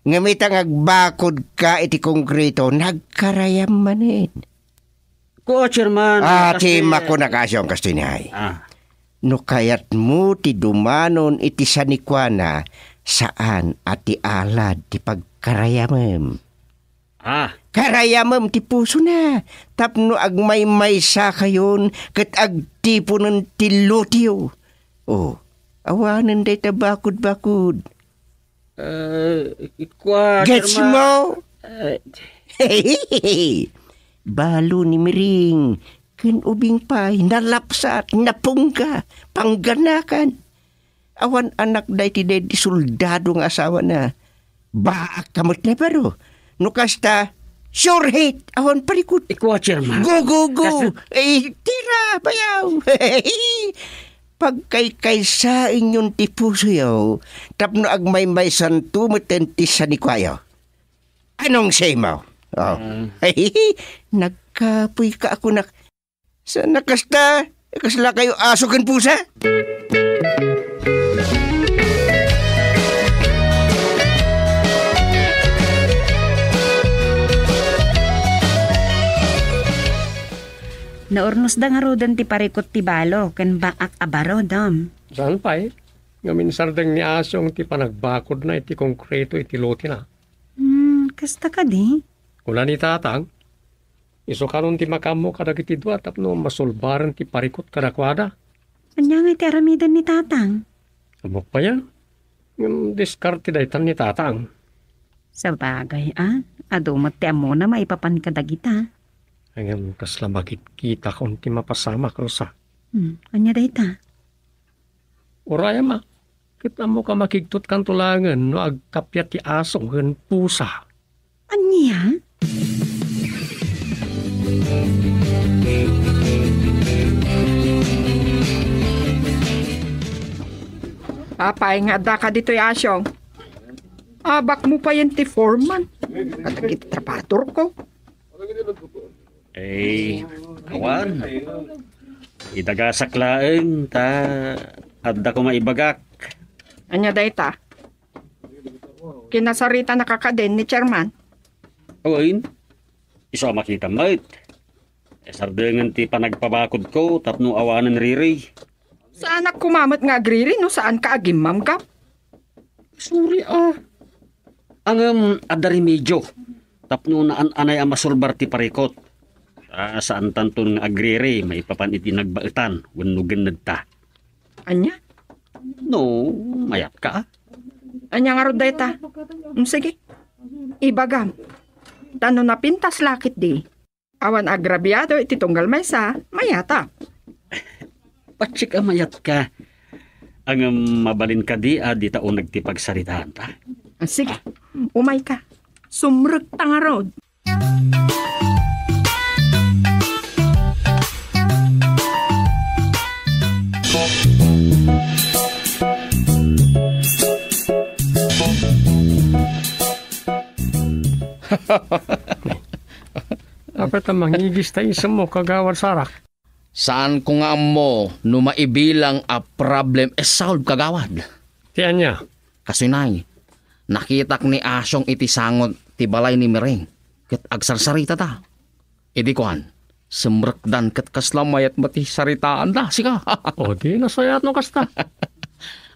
Ngem ita nga agbakodka iti konkreto, nagkarayam manen. Kua, Chairman, Ah, kas-, ti makunak, Asyong, kastoy ni ay. Ah. No kayatmo ti dumanon iti sanikuana, saan a ti alad ti pagkarayamem. Ah. Karayamem ti pusona tapno agmaymaysakayon ket agtiponen ti lotiyo. Oh, awanen dayta bakod-bakod. Eh, kua, Gets Chairman. Mo? Eh. Balo ni Miring ken ubing pay, nalapsat, napungga, pangganakan. Awan anakda iti daydi soldado nga asawana. Baak ka met, Navarro. No kasta, sure hit, awan parikut. Ikua, Chairman. Go, go, go. Kas- Eh, tira, bayaw. Pagkaykaysaenyon ti pusoyo, tapno agmaymaysanto met ti sanikuayo. Anong say mo? Oh. Ah. Nagkapoy ka, akunak. Saan a kasta, kaslakayo aso ken pusa? Naurnosda ngaruden ti parikut ti balo ken baak a baro, Dom. Saan pay? Ngem insardeng ni Asong ti panagbakodna iti konkreto iti lotena. Hmm, kasta kadi? Kuna ni Tatang, isu kanon ti makaammo kadagiti dua tapno masulbaren ti parikut kadakuada. Ania ngay ti aramiden ni Tatang? Ammok pay a. Ngem diskarte daytan ni Tatang. Sabagay a, adu met ti ammona maipapan kadagita. Ngem kasla makitkitakon ti mapasamak, Rosa. Hmm, ania dayta? Urayam a, ket ammoka makigtutkanto laengen no agkappia ti aso ken pusa. Ania? Apay nga addaka ditoy, Asyong? Abakmo payen ti foreman kadagiti trabadorko. Eh, awan. Idagasak laeng ta adda ko maibagak. Ania dayta? Kinasaritanaka kadin ni Chairman? Awan. Isu a makita met. Eh, sardengen ti panagpabakodko tapno awanen riri. Saanak koma met nga agriri no saanka agimmamgam. Sorry, ah. Ngem adda remedio tapno naan-anay a masulbar ti parikut. Ah, saantanton nga agriri maipapan iti nagbaetan wenno gennedta. Ania? No, mayatka, ah. Ania ngarud dayta? Mm, sige. Ibagam. Ta no napintas la ketdi, awan agrabiado iti tunggal maysa, mayatak. Patsik a mayatka. Ngem mabalin kadi a dita uneg ti pagsaritaanta? Ah, sige, umayka. Sumrekta ngarud. Apay ta mangigis ta isemmo, Kagawad Sarak? Saanko nga ammo no maibilang a problem a solve, Kagawad. Ti ania? Kasunay, nakitak ni Asyong iti sango ti balay ni Miring, ket agsarsaritada. Idi kuan, sumrekdan ket kasla mayat met ti saritaanda, sika. O, di nasayaat no kasta.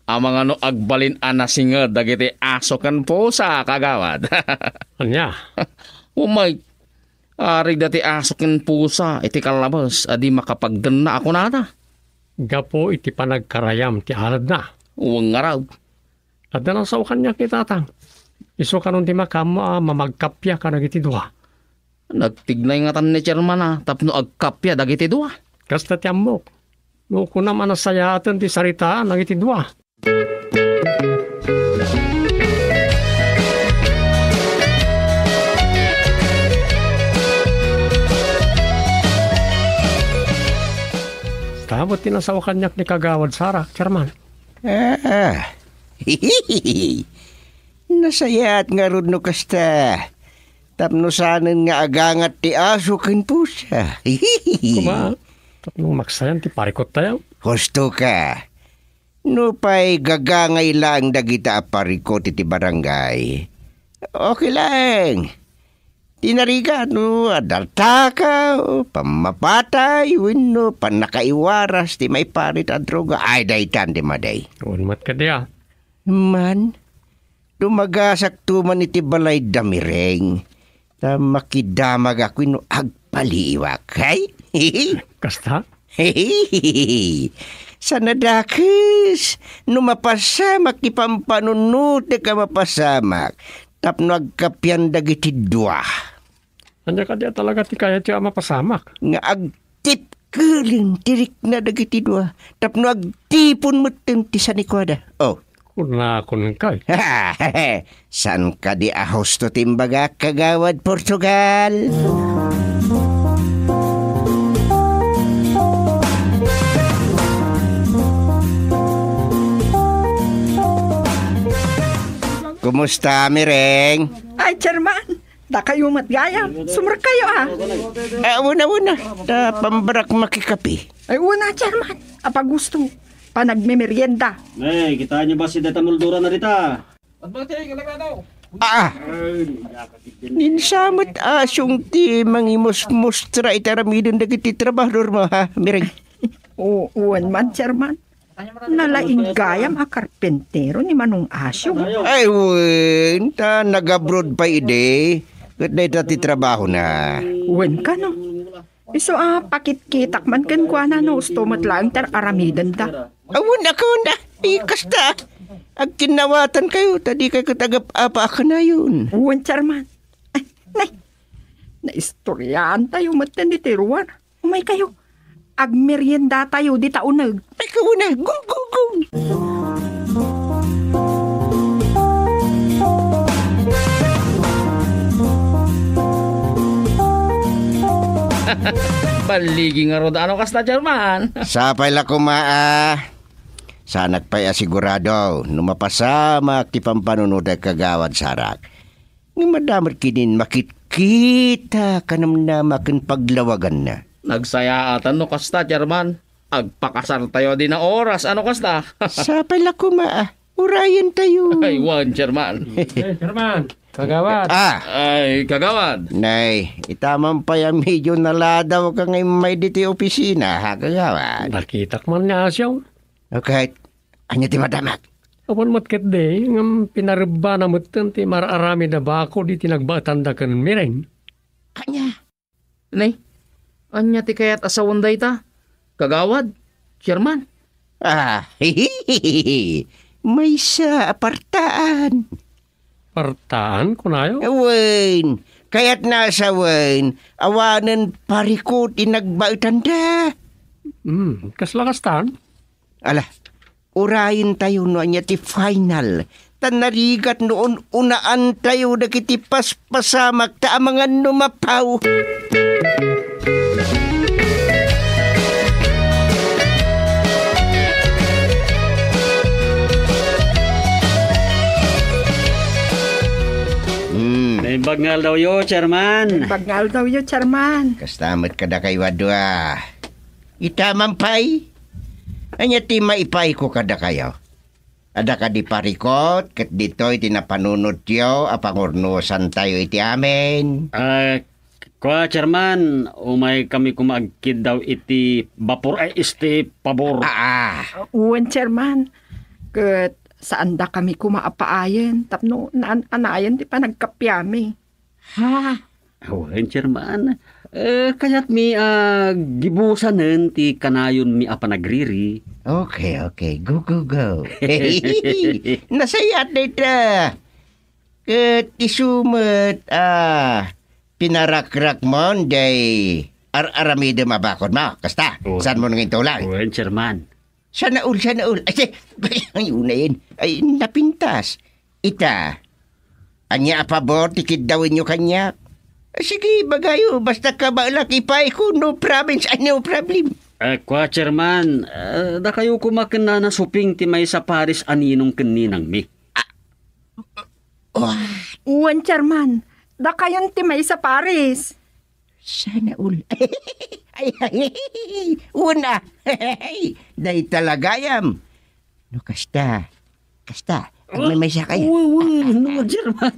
Amangan no agbalin a nasinged dagiti aso ken pusa, Kagawad. Ania? Umay, arigda ti aso ken pusa iti kallabes a di makapagdenna a kunada. Gapu iti panagkarayam ti aladna. Wen ngarud. Adda nasao kaniak ni Tatang. Isu kanon ti makaammo a mamagkappia kadagiti dua. Nagtignay ngatan ni Chairman a tapno agkappia dagiti dua. Kasta ti ammok. No kunam a nasayaaten ti saritaan dagiti dua. Kamo ti nasao kaniak ni Kagawad Sarak, Chairman. Ah. Nasayaat ngarud no kasta. Tapno saanen nga agangat ti aso ken pusa. Koma, tapno maksayan ti parikottayo. Husto ka. Nupay gagangay laeng dagita a parikot iti barangay, okay laeng. Ti narigat no adda takaw, pammapatay, wenno pannakaiwaras ti maiparit a droga, ay daytan ti madi. Wen met kadi a. Man, dumagasakto man iti balay da Miring, ta makidamagak wenno agpaliiwak. Hay? Kasta? Saan a dakes no mapasamak ti pampanunotek a mapasamak tapno agkapian dagiti dua. Ania kadi a talaga ti kayatyo a mapasamak? Nga agtipkelen ti rikna dagiti dua tapno agtipon metten ti sanikuada. Oh. Kunakon kay. Saan kadi a husto ti imbagak, Kagawad Portugal? Kumusta, Miring? Ay, Chairman, dakayo met gayam. Sumrekkayo, a. Ah, una, una. Ta pambarak makikapi. Ay, una, Chairman. Apagusto. Panagmemerienda. Eh, kitaenyo ba si deta muldura na dita? Ah! Ninsamet asong ti mangimusmustra iti aramiden dagiti trabahador mo, ha, Miring? O, wen man, Chairman. Nalaing gayam a karpentero ni Manong Asyo. Ay, wen, ta nagabroad pay idi. Ket dayta ti trabahona. Wen kano? Isu a pakitkitak man kenkuana no usto met laeng ti ar-aramidenda. Awan a kuana, ikasta. Agkinnawatankayo, ta dikay ket agap-apa a kanayon. Wen, Chairman. Ay, nay. Naistoryaantayo met ken ni Tiruan. Umaykayo. Agmeriendatayo dita uneg. Ay, kauna. Go, go, go. Balligi ngarud, ano kasta, Chairman? Sapay la koma, ah. Saanak pay a sigurado no mapasamak ti pampanunotek, Kagawad Sarak. Ngem adda met kinin makitkita, kanamnama ken paglawaganna. Nagsayaatan no kasta, Chairman. Agpakasartayo dina oras, ano kasta? Sapay la koma, ah. Urayentayo. Ay, wen, Chairman. Eh, Chairman. Kagawad. Ah. Ay, Kagawad. Nay, ita man pay a medio naladawka nga immay ditoy opisina, ha, Kagawad? Nakitak man ni Asyaw. Okay. Ania ti madamag? Awan met ketdi, ngem pinarebbana metten ti mar-aramid a bakod iti nagbaetanda ken Miren. Ania? Nay, ania ti kayat a sawen dayta? Kagawad? Chairman? Ah, maysa a partaan. Partaan, kunayo? Wen, kayatna a sawen, awanen parikot ti nagbaetanda. Hmm, kasla kastan? Ala, urayentayo no ania ti final. Ta narigat no un-unaantayo dagiti paspasamak ta amangan no mapaw. Hmm. Naimbag nga aldawyo, Chairman. Naimbag nga aldawyo, Chairman. Kasta met kadakayo a dua. Ita man pay? Ania ti maipayko kadakayo? Adda kadi parikot ket ditoy ti napanunotyo a pangurnusantayo iti amin? Ah, kua, Chairman, umaykami koma agkiddaw iti bapor, ay, isti pabor. Ah, ah. Wen, Chairman. Ket saandakami koma a paayen tapno naan-anayen ti panagkappami. Ha? Awan, Chairman. Eh, kayatmi a gibusanen ti kanayonmi a panagriri. Okay, okay. Go, go, go. Nasayaat dayta. Ket isu met, ah, pinarakrakmon jay ar-aramidem a bakodmo. Kasta, Oh. Saanmo nga intulag? Awan, Chairman. Sana all, sana all. Ay, si-, ay, unayen. Ay, napintas. Ita, ania a pabor ti kiddawenyo kaniak? Ay, sige, ibagayo. Basta kabaelak ipayko, no province, ay, no problem. Eh, kua, Chairman, eh, dakayo koma ken Nana Suping ti maysa pares a ninong ken ninangmi. Ah. Oh. Wen, Chairman. Dakayon ti maysa pares. Sana all. Ay, ay, una. Dayta la gayam. No kasta, kasta, agmaymaysa kayo. Uy, uy, no, Chairman.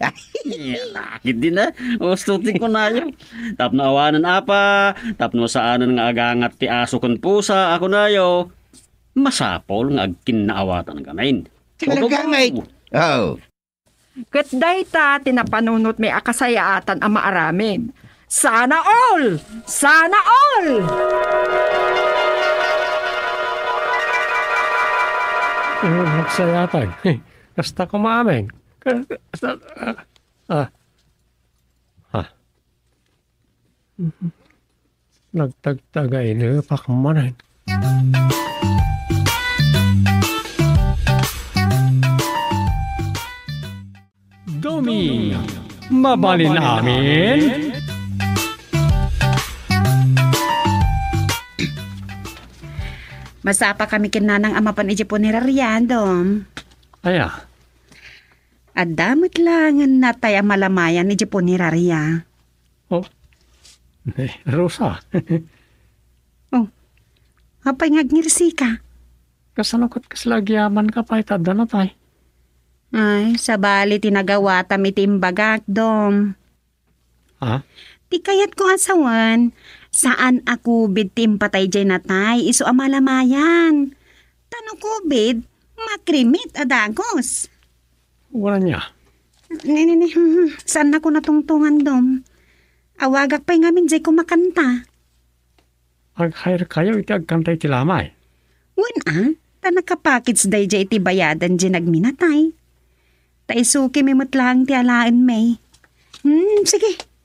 Lakit din, ah. Usto ti kunayo. Tapno awanen apa, tapno saanen nga agangat ti aso ken pusa, a kunayo. Masapul nga agkinnaawatan ngamin. Talaga, mate. Oh. Ket dayta ti napanunotmi a kasayaatan a maaramid. Sana all! Sana all! Oh, nagsayaatan. Kasta koma amin. Ka-, kasta, ah, ah. Ha. Nagtagtagainepak manen. Domi, mabalin amin? Masapakami ken nanang a mapan idiay punerarya, Dom. Aya? Adda met laengen natay a malamayan idiay punerarya. Oh. Eh, Rosa. Oh. Apay nga agngirsi ka? Kasano ket kasla agyamanka pay ta adda natay? Ay, sabali ti nagawatam iti imbagak, Dom. Ha? Ti kayatko a sawen, saan a COVID ti impatay jay natay, isu a malamayan. Ta no COVID, makrimit a dagus. Wala niya. Ne, ne, ne, hmm, hmm. Saannako natungtongan, Dom. Awagak pay ngamin jay kumakanta. Ag-hire kayo iti agkanta iti lamay? Wen a, ta nakapackage daydiay iti bayadan diay nagminatay. Ta isukimi met laeng ti alaenmi. Hmm, sige.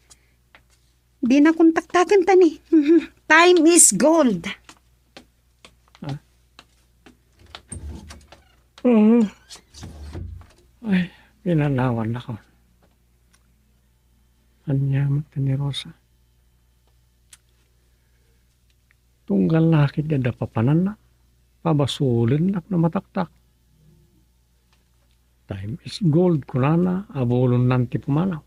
Dina kontaktaken ta ni. Time is gold. Ah. Mhm. Ay, pinanawan ako. Ania met ni Rosa? Tunggal na ket adda papananna. Pabasolennak no mataktak. Time is gold, kunana, a bulonnan ti pumanaw.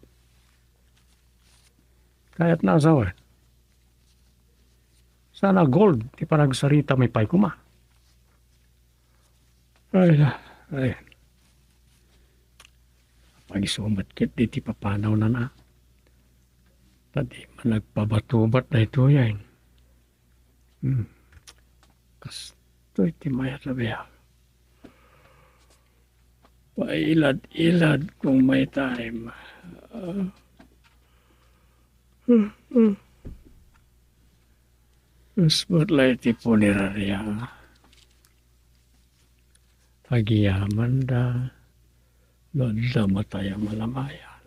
Kayatna a sawen. Saan a gold ti panagsarita, may pay koma. Ay, ay. Pagisumat ket di ti papanaw nana. Ta di man nagpabatubat daytoy ay. Hmm. Kastoy ti mayat a biag. Pailad-ilad kong may time. Ah. Ismet la iti punerarya. Agyamanda no adda matay a malamayan.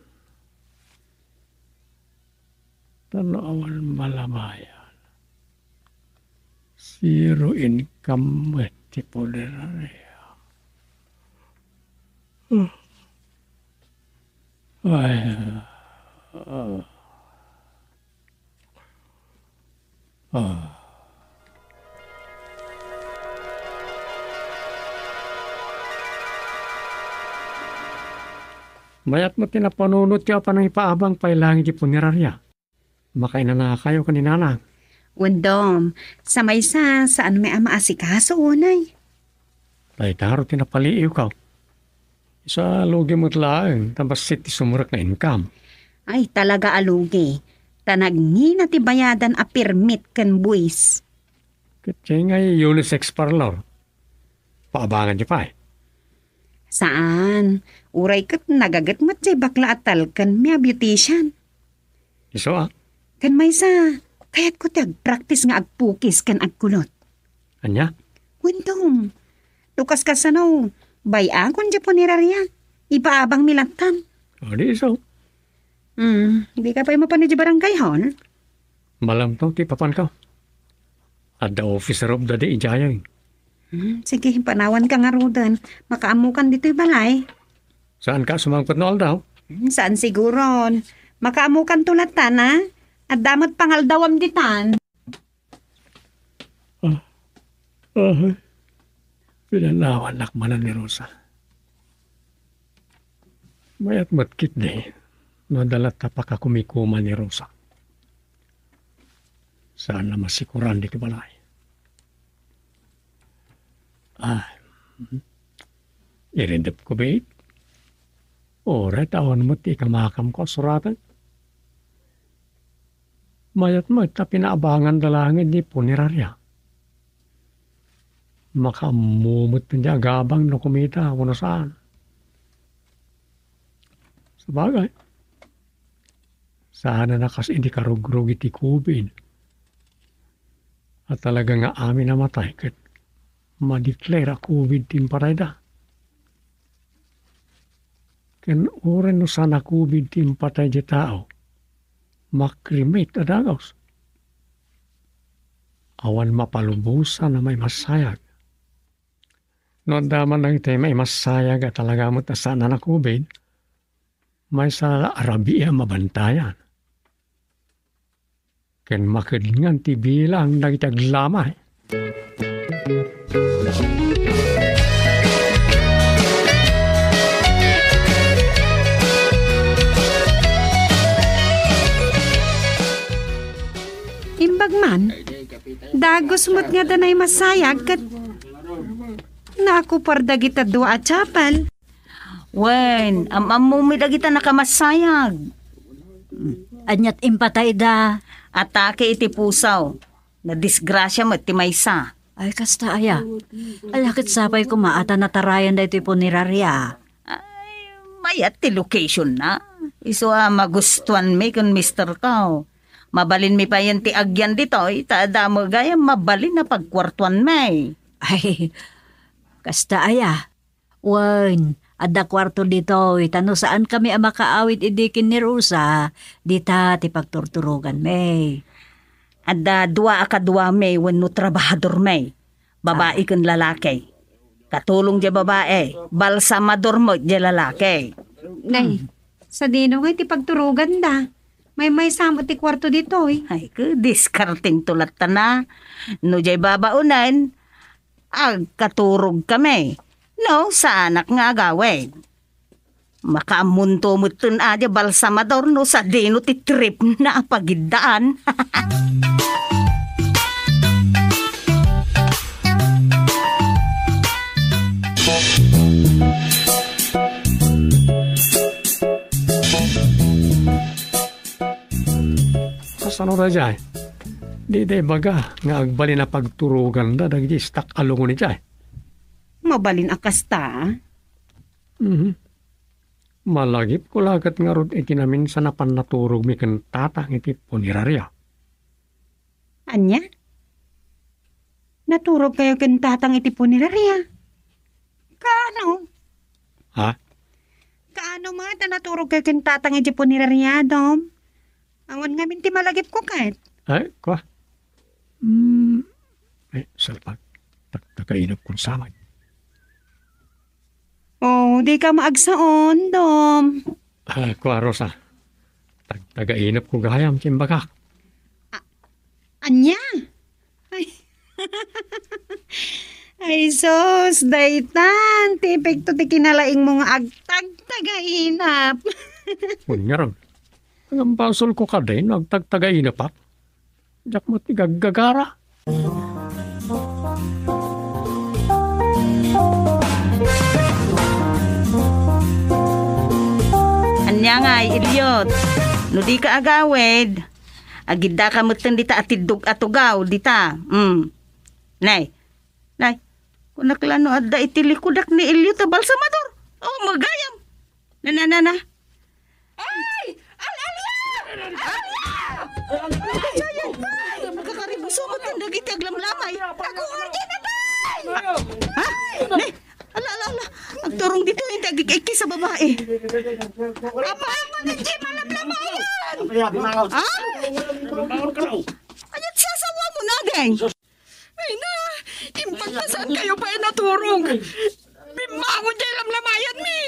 Ta no awan malamayan, zero income met ti punerarya. Ay, ah. Ah. Mayat met ti napanunotyo a panangipaabang pay laeng iti punerarya. Makainanakayo ken ni Nanang. Wen Dom, sa maysa, saan met a maasikaso unay. Dayta rod ti napaliiwko. Isu a lugi met laeng, ta bassit ti sumrek nga income. Ay, talaga a lugi. Ta nagngina ti bayadan a permit ken buwis. Ket diay ngay unisex parlor. Paabanganyo pay? Saan. Uray ket nagaget met diay bakla a talkenmi a beautician. Isu a? Ken maysa, kayatko ti agpractice nga agpukis ken agkulot. Ania? Wen Dom, no kaskasano, bay-akon diay punerarya. Ipaabangmi lattan. O, di isu. Hmm, dika pay mapan idiay barangay hall? Malamto ti papanko. Adda officer of the day idiay. Hmm, sige, panawanka ngaruden. Makaammokan ditoy balay. Saanka a sumangpet no aldaw? Hmm, saan siguron. Makaammokanto lattan, a? Adda met pangaldawam ditan. Ah, ah, pinanawannak manen ni Rosa. Mayat met ketdi no adda latta pakakumikuma ni Rosa. Saan a masikuran ditoy balay. Ah, iridepko met. Uray ta awan met ti ikamakamko a suraten. Mayat met ta pinaabanganda laeng ni punerarya. Makaammo met ti agabang no kumita wenno saan. Sabagay, saan a kas idi karugrugi ti covid a talaga nga amin a matay ket madeclare a covid ti impatayda. Ken uray no saan a covid ti impatay ti tao, ma-cremate a dagus. Awan mapalubosan a maimassayag. No adda man dagiti maimassayag a talaga met a saan a covid, maysa la a rabii a mabantayan. Ken makedngan ti bilang dagiti aglamay. Imbag man, dagus met nga danay masayag ket nakupar dagita dua a chapel. Wen, am-ammomi dagita nakamasayag. Aniat impatayda? Atake iti puso. Nadisgrasia met ti maysa. Ay, kasta aya. Ala ket sapay koma a ta natarayan daytoy punerarya. Ay, mayat ti location na. Isu a magustuanmi ken mister ko. Mabalinmi payen ti agyan ditoy, ta adda met gayam mabalin a pagkuartuanmi. Ay, kasta aya. Wen, adda kuarto ditoy, ta no saankami a makaawid idi ken ni Rosa, dita ti pagturturoganmi. Adda dua a kaduami wenno trabahadormi, babai ken lalaki. Katulong diay babai, balsamador met diay lalaki. Nay, sadino ngay ti pagturoganda? Maymaysa met ti kuarto ditoy. Ay, ket diskartento latta na. No diay babaonen, Agkaturogkami no saanak nga agawid. Makaammonto metten a diay balsamador no sadino ti tripna a pagiddaan. Kasano daydiay? Dida ibaga nga agbalin a pagturoganda dagiti istak a lungon idiay. Mabalin a kasta? Mhm. Malagipko la ket ngarud iti naminsan a pannaturogmi ken tatang iti puneraria. Ania? Naturogkayo ken tatang iti puneraria? Kaano? Ha? Kaano met a naturogkayo ken tatang iti puneraria, Dom? Awan ngamin ti malagipko ket. Ay, kua. Hmm. Ay, salpag. Tag-, tagainupkon sa met. Oh, dika maagsaon, Dom. Ah, kua, Rosa. Tag-, tagainupko gayam ti imbagak. A-, ania? Ay. Ay, sus, daytan ti epekto ti kinalaingmo nga agtagtagainap. Wen ngarud, agbasolko kadi no agtagtagainapak. Diak met ti gaggagara. Ania ngay, Eliot? No dika agawid, agiddaka metten dita a tiddog a tugaw, dita. Mm. Nay, nay, kunak la no adda iti likudak ni Eliot a balsamador. Oh, magayam. Na, na, na, na. Ay! Al-, alia! Alia! Ay, ay, ay, ay! Kakaribuso metten dagiti aglamlamay. Agungar diay, natay! Ha? Ne? Ala, ala, ala. Agturong ditoy, inti agik-ikkis a babai. Apay, man, diay malamlamayan! Ha? Ania't sasawamon, aging? Ay na, impagta saankayo pay naturog. Bimmangon diay lamlamayanmi.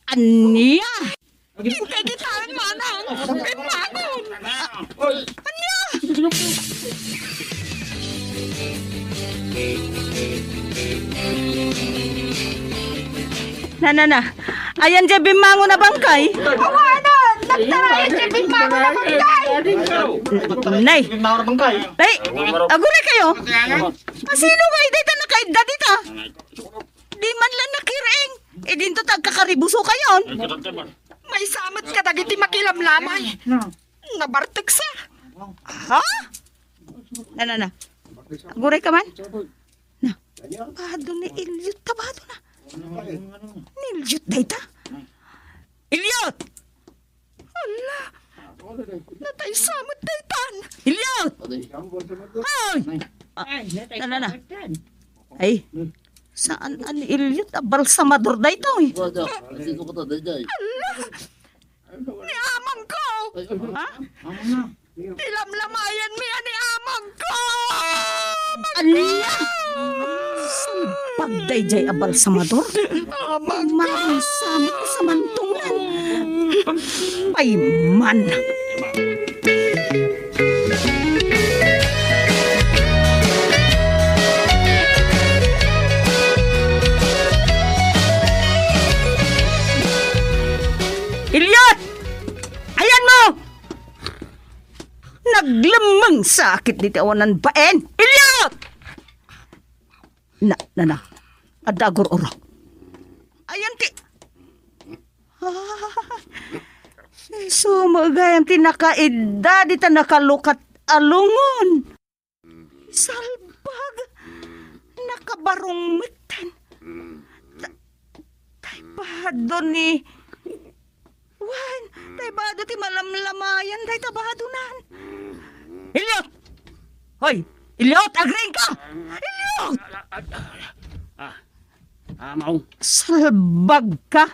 Ania? Intay kitaen, manang. Bimmangon. Ania? Na, na, na. Ayan diay bimmangon a bangkay. Awanan! Nagtarayan diay bimmangon a bangkay! Nay! Nay! Aguraykayo! Asino nga dayta nakaidda dita? Di man lang nakir-eng. Idinto ta agkakaribusokayon. Maysa met kadagiti makilamlamay. Nabarteksa. Ha? Na, na, na. Agurayka man? Na. Bado ni Eliot, ta badona. Ni Eliot dayta. Eliot! Ala! Nataysa met daytan! Eliot! Ay! Ah, na, na, na. Ay, saan a ni Eliot a balsamador daytoy? Ala! Ni amangko! Ha? Ilamlamayanmi a ni amangko! Ania? Salpag daydiay a balsamador? Amangko! Maramsam ko sa mantungnan. Payman! Eliot! Ayanmo! Naglemmeng sakit diti awanan bain! Eliot! Na, na, na. Adda agur-urok. Ayan ti, ah, isu met gayam ti nakaidda dita nakalukat a lungon. Salbag! Nakabarong metten. Ta-, tay bado ni, wen, tay bado ti malamlamayan dayta badonan. Eliot! Hoy! Eliot, agriingka! Eliot! Ah, ah, ah, Maong. Salbagka!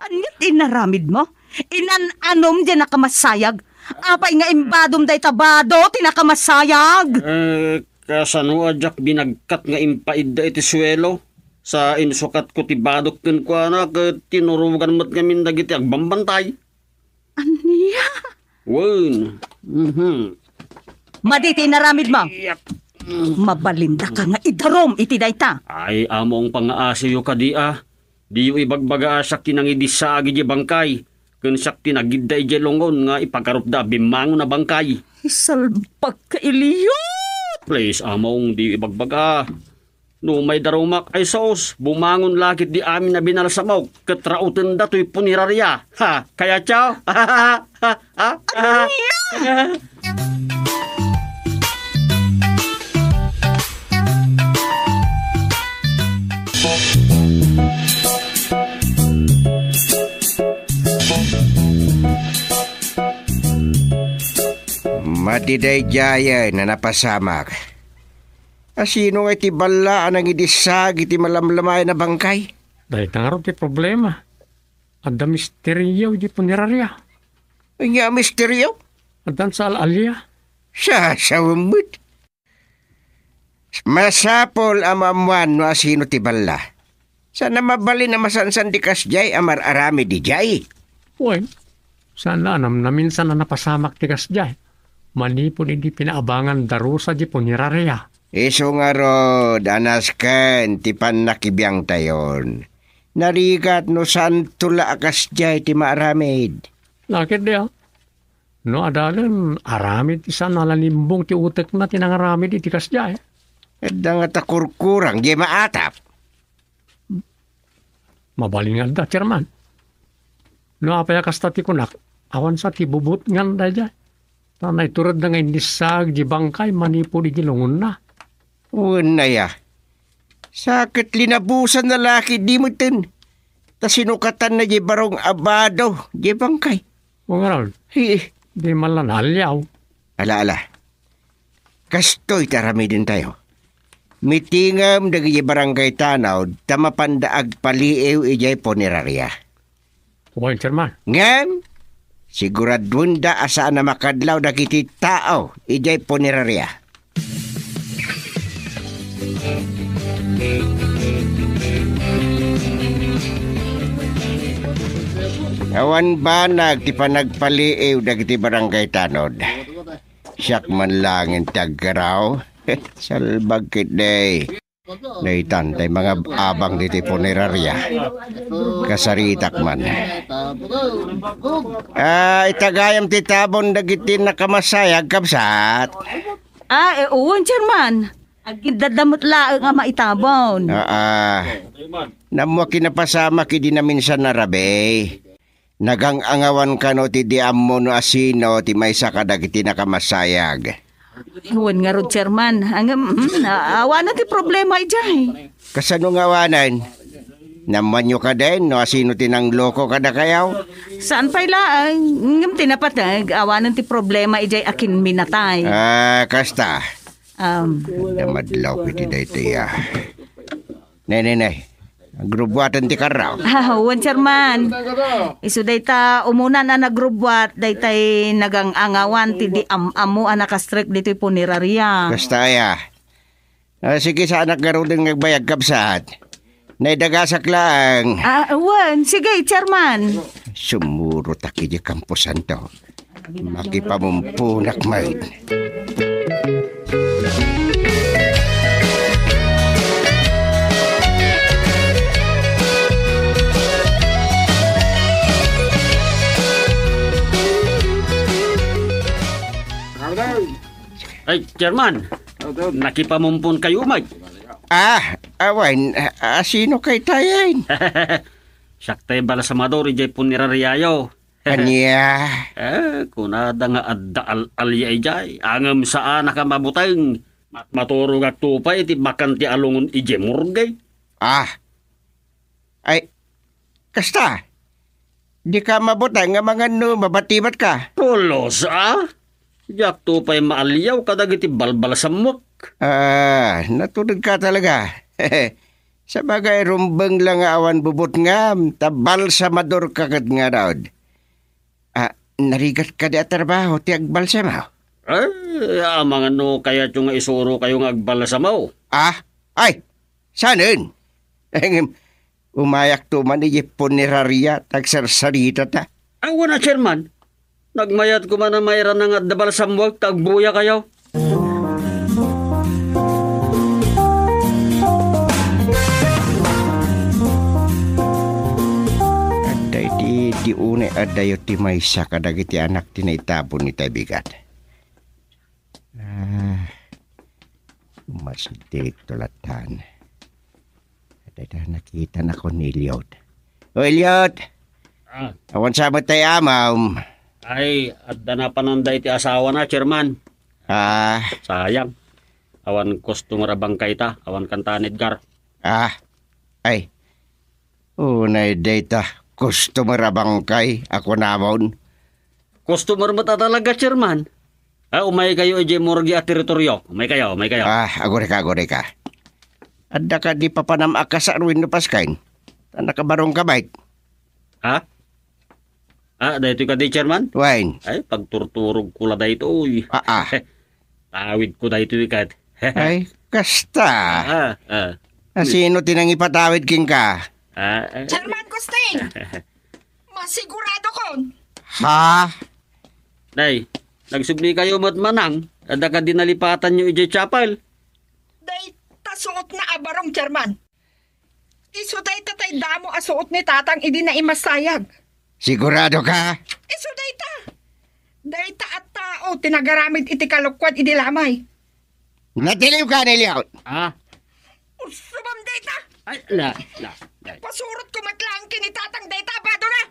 Ania ti inaramidmo? Inan-anom diay nakamasayag. Apay nga imbadom dayta bado ti nakamasayag? Eh, kasano a diak binagkat nga impaidda iti suelo? Sa insukatko ti badok kenkuana, ket tinurogan met ngamin dagiti agbambantay. Ania? Wen. Mhm. Madi ti inaramidmo? Yak. Mabalindaka nga idarum iti dayta. Ay, among pangaasiyo kadi a. Diyo ibagbaga a siak ti nangidissaag idiay bangkay, ken siak ti nagidda idiay lungon nga ipagarupda a bimmangon a bangkay. Salbag ka, Eliot! Please, among, diyo ibagbaga. No maidarumak, ay sus, bumangon la ketdi amin a binalsamok, ket rautenda toy puneraria. Ha, kayatyo? Ha, ha, ha, ha. Ania? Madidaydayen a napasamak. Asino nga iti balla a nangidissaag iti malamlamayan a bangkay? Dayta ngarud ti problema. Adda misterio iti puneraria. Ania a misterio? Addan sa al-alia. Sasawen met. Masapul a maammuan no asino ti balla. Saan a mabalin a masansan ti kasdiay a mar-aramid idiay. Wen, saan a namnaminsan a napasamak ti kasdiay. Manipud idi pinaabangan darusa di puneraria. Isu ngarud a nasken ti pannakibiangtayon. Narigat no saanto la a kasdiay ti maaramid. Lakit dia. No adalen, aramid ti saan a nalimbong ti utekna ti nangaramid iti kasdiay. Adda nga ta kurkurang diay maatap. Mabalin nga adda, Chairman. No apay a kasta ti kunak, awan sa ti bubutngan daydiay. Ta naituredna nga indissaag di bangkay manipud iti lungonna. Wen aya. Sa ket linabusanna la ketdi metten. Ta sinukatanna di barong a bado di bangkay. O ngarud, Hi. Di man la naaliaw. Ala, ala. Kastoy ti aramidentayo. Mitingem dagiti barangay tanod ta mapanda agpaliiw idiay puneraria. Wen, Chairman. Ngem, siguraduenda a saan a makadlaw dagiti tao idiay puneraria. Awan banag ti panagpaliiw dagiti barangay tanod. Siak man laeng ti aggaraw. Salbag ketdi. Daytan tay mangab-abang ditoy puneraria. Kasaritak man. Ah, itagayam ti tabon dagiti nakamasayag, kabsat. Ah, eh, wen, Chairman. Agidadda met laeng a maitabon. Ah, ah. Nammo kinapasamak idi naminsan a rabii. Nagang-angawan kano ti di ammo no asino ti maysa kadagiti nakamasayag. Wen ngarud, Chairman. Ngem, mm, a-, awanen ti problema idiay. Kasano nga awanen? Naammoanyo kadin no asino ti nangloko kadakayo? Saan pay laeng, ngem ti napateg, awanen ti problema idiay a kinminatay. Ah, kasta. Um, Adda madlaw iti daytoy, ah. Nay, nay, nay. Agrubbuaten ti karraw. Ah, wen, Chairman. Isu dayta umunan a nagrubbuat, daytay nagang-angawan ti di am-ammo a nakastrek ditoy puneraria. Kasta aya. Ah, sige, saanak ngaruden nga agbayag, kabsat. Naidagasak laeng. Ah, wen, sige, Chairman. Sumurotak iti kamposanto. Makipamumpunak met. Ay, Chairman. Nakipamumponkayo met. Ah, awan, a-, asino kaytayen? Siak tay balsamador idiay punerariayo. Ania? Eh, kunada nga adda al-alia idiay. Ngem saanak a mabuteng. Mat-, maturogakto pay iti bakante a lungon idiay morgue. Ah. Ay, kasta. Dika mabuteng nga mangan no mabatibatka. Pulos, ah? Diakto pay maaliaw kadagiti balbalsamok. Ah, natudodka talaga. Sabagay, rumbeng la nga awan bubutngam, ta balsamadorka ket ngarud. Ah, narigat kadi a trabaho ti agbalsamo? Eh, amangan no kayatyo nga isurokayo nga agbalsamo. Ah? Ay, sanen? Ngem, umayakto man idiay puneraria ta agsarsaritata. Awan a, Chairman. Nagmayatko man a mairana nga adda balsamoak ta agbuyakayo. Idi unay addayo ti maysa kadagiti anak ti naitabon itay bigat. Ah, mas dito latan. Adda nakita na ko ni Eliot. O, Eliot! Ah. Awan sa met tay amam. Ay, adda napananda iti asawana, Chairman. Ah. Sayang. Awan customer a bangkay ta, awan kanta ni Edgar. Ah. Ay. Unay dayta, customer a bangkay, ako namon. Customer met a talaga, Chairman. Ah, umay kayo idiay morgue a teritorio. Umay kayo, umay kayo. Ah, agurika, agurika. Adda ka di papanam a kasar wenno pasken? Ta nakabarong ka met. Ha? Ah, daytoy kadi, Chairman? Wen. Ay, pagturturog ko la daytoy. Ah, ah. Tawid ko daytoy ket. Ay, kasta. Ah, ah. A sino ti nangipatawid kenka? Ah, ah. Chairman Costing! Masiguradokon! Ha? Nay, nagsubli kayo met manang, adda kadi nalipatanyo idiay chapel? Dayta suotna a barong, Chairman. Isu dayta tay damo a suot ni Tatang idi naimasayag. Sigurado ka? Isu dayta. Dayta a tao ti nagaramid iti kalokuan idi lamay. Natiliw ka, Nelio? Ah? Usubam dayta. Ay, la, la, la. Pasurot ko met laeng ken ni Tatang dayta a badona.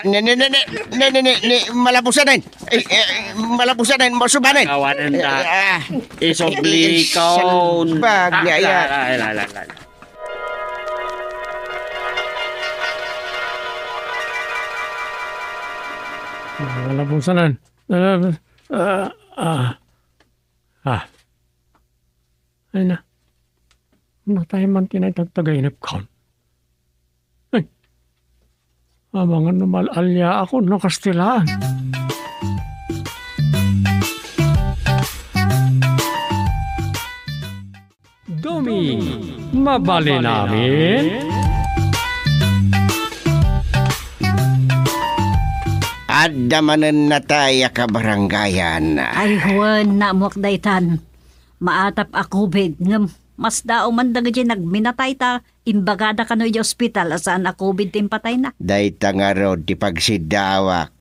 Ne, ne, ne, ne, ne, ne, ne, ne, malabusanen. Eh, eh, malabusanen, masubanen. Kawanen ta. Ah. Isubli ko. Salbag, ya, ya. Ah, la, la, la, la, la. Malabusanen. Ah, ah, ah. Ah. Ay na. Natay man ti naitagtagainep kon. Ay. Amangan no mal-alia ako no kastilaan. Dumi, mabalin amin? Adda manen natay a kabarangayan. Ay, wen, naammoak daytan. Maatap a covid, ngem masdaaw man dagiti nagminatay ta imbagada kano idiay ospital a saan a covid ti impatayna. Dayta ngarud ti pagsiddaawak.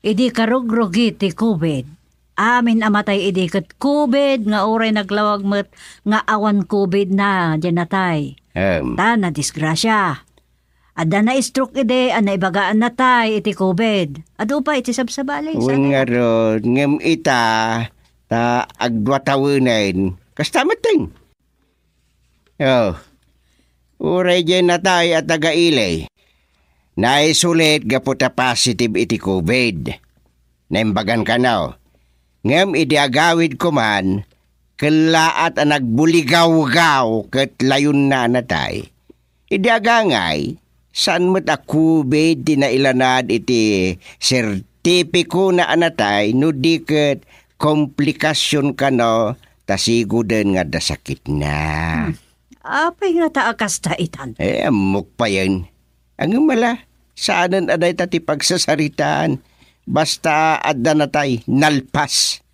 Idi karugrugi ti covid, amin a matay idi ket covid nga uray naglawag met nga awan covid na diay natay. Em. Ta nadisgrasia. Adda na-stroke idi a naibaga a natay iti covid. Adu pay iti sabsabali. Wen ngarud, ngem ita, ta agdua tawenen. Kasta metten. Oh. Uray diay natay a taga-ili. Naisulit gapu ta positive iti covid. Naimbagan kano. Ngem idi agawid koman, kellaat a nagbuligawgaw ket layonna a natay. Idi agangay, saan met a covid ti nailanad iti sertipikona a natay no di ket komplikasion kano ta sigoden nga adda sakitna. Hmm. Apay ngata a kasta itan? Eh, ammok payen. Ngem ala, saanen a dayta ti pagsasaritaan. Basta adda natay, nalpas.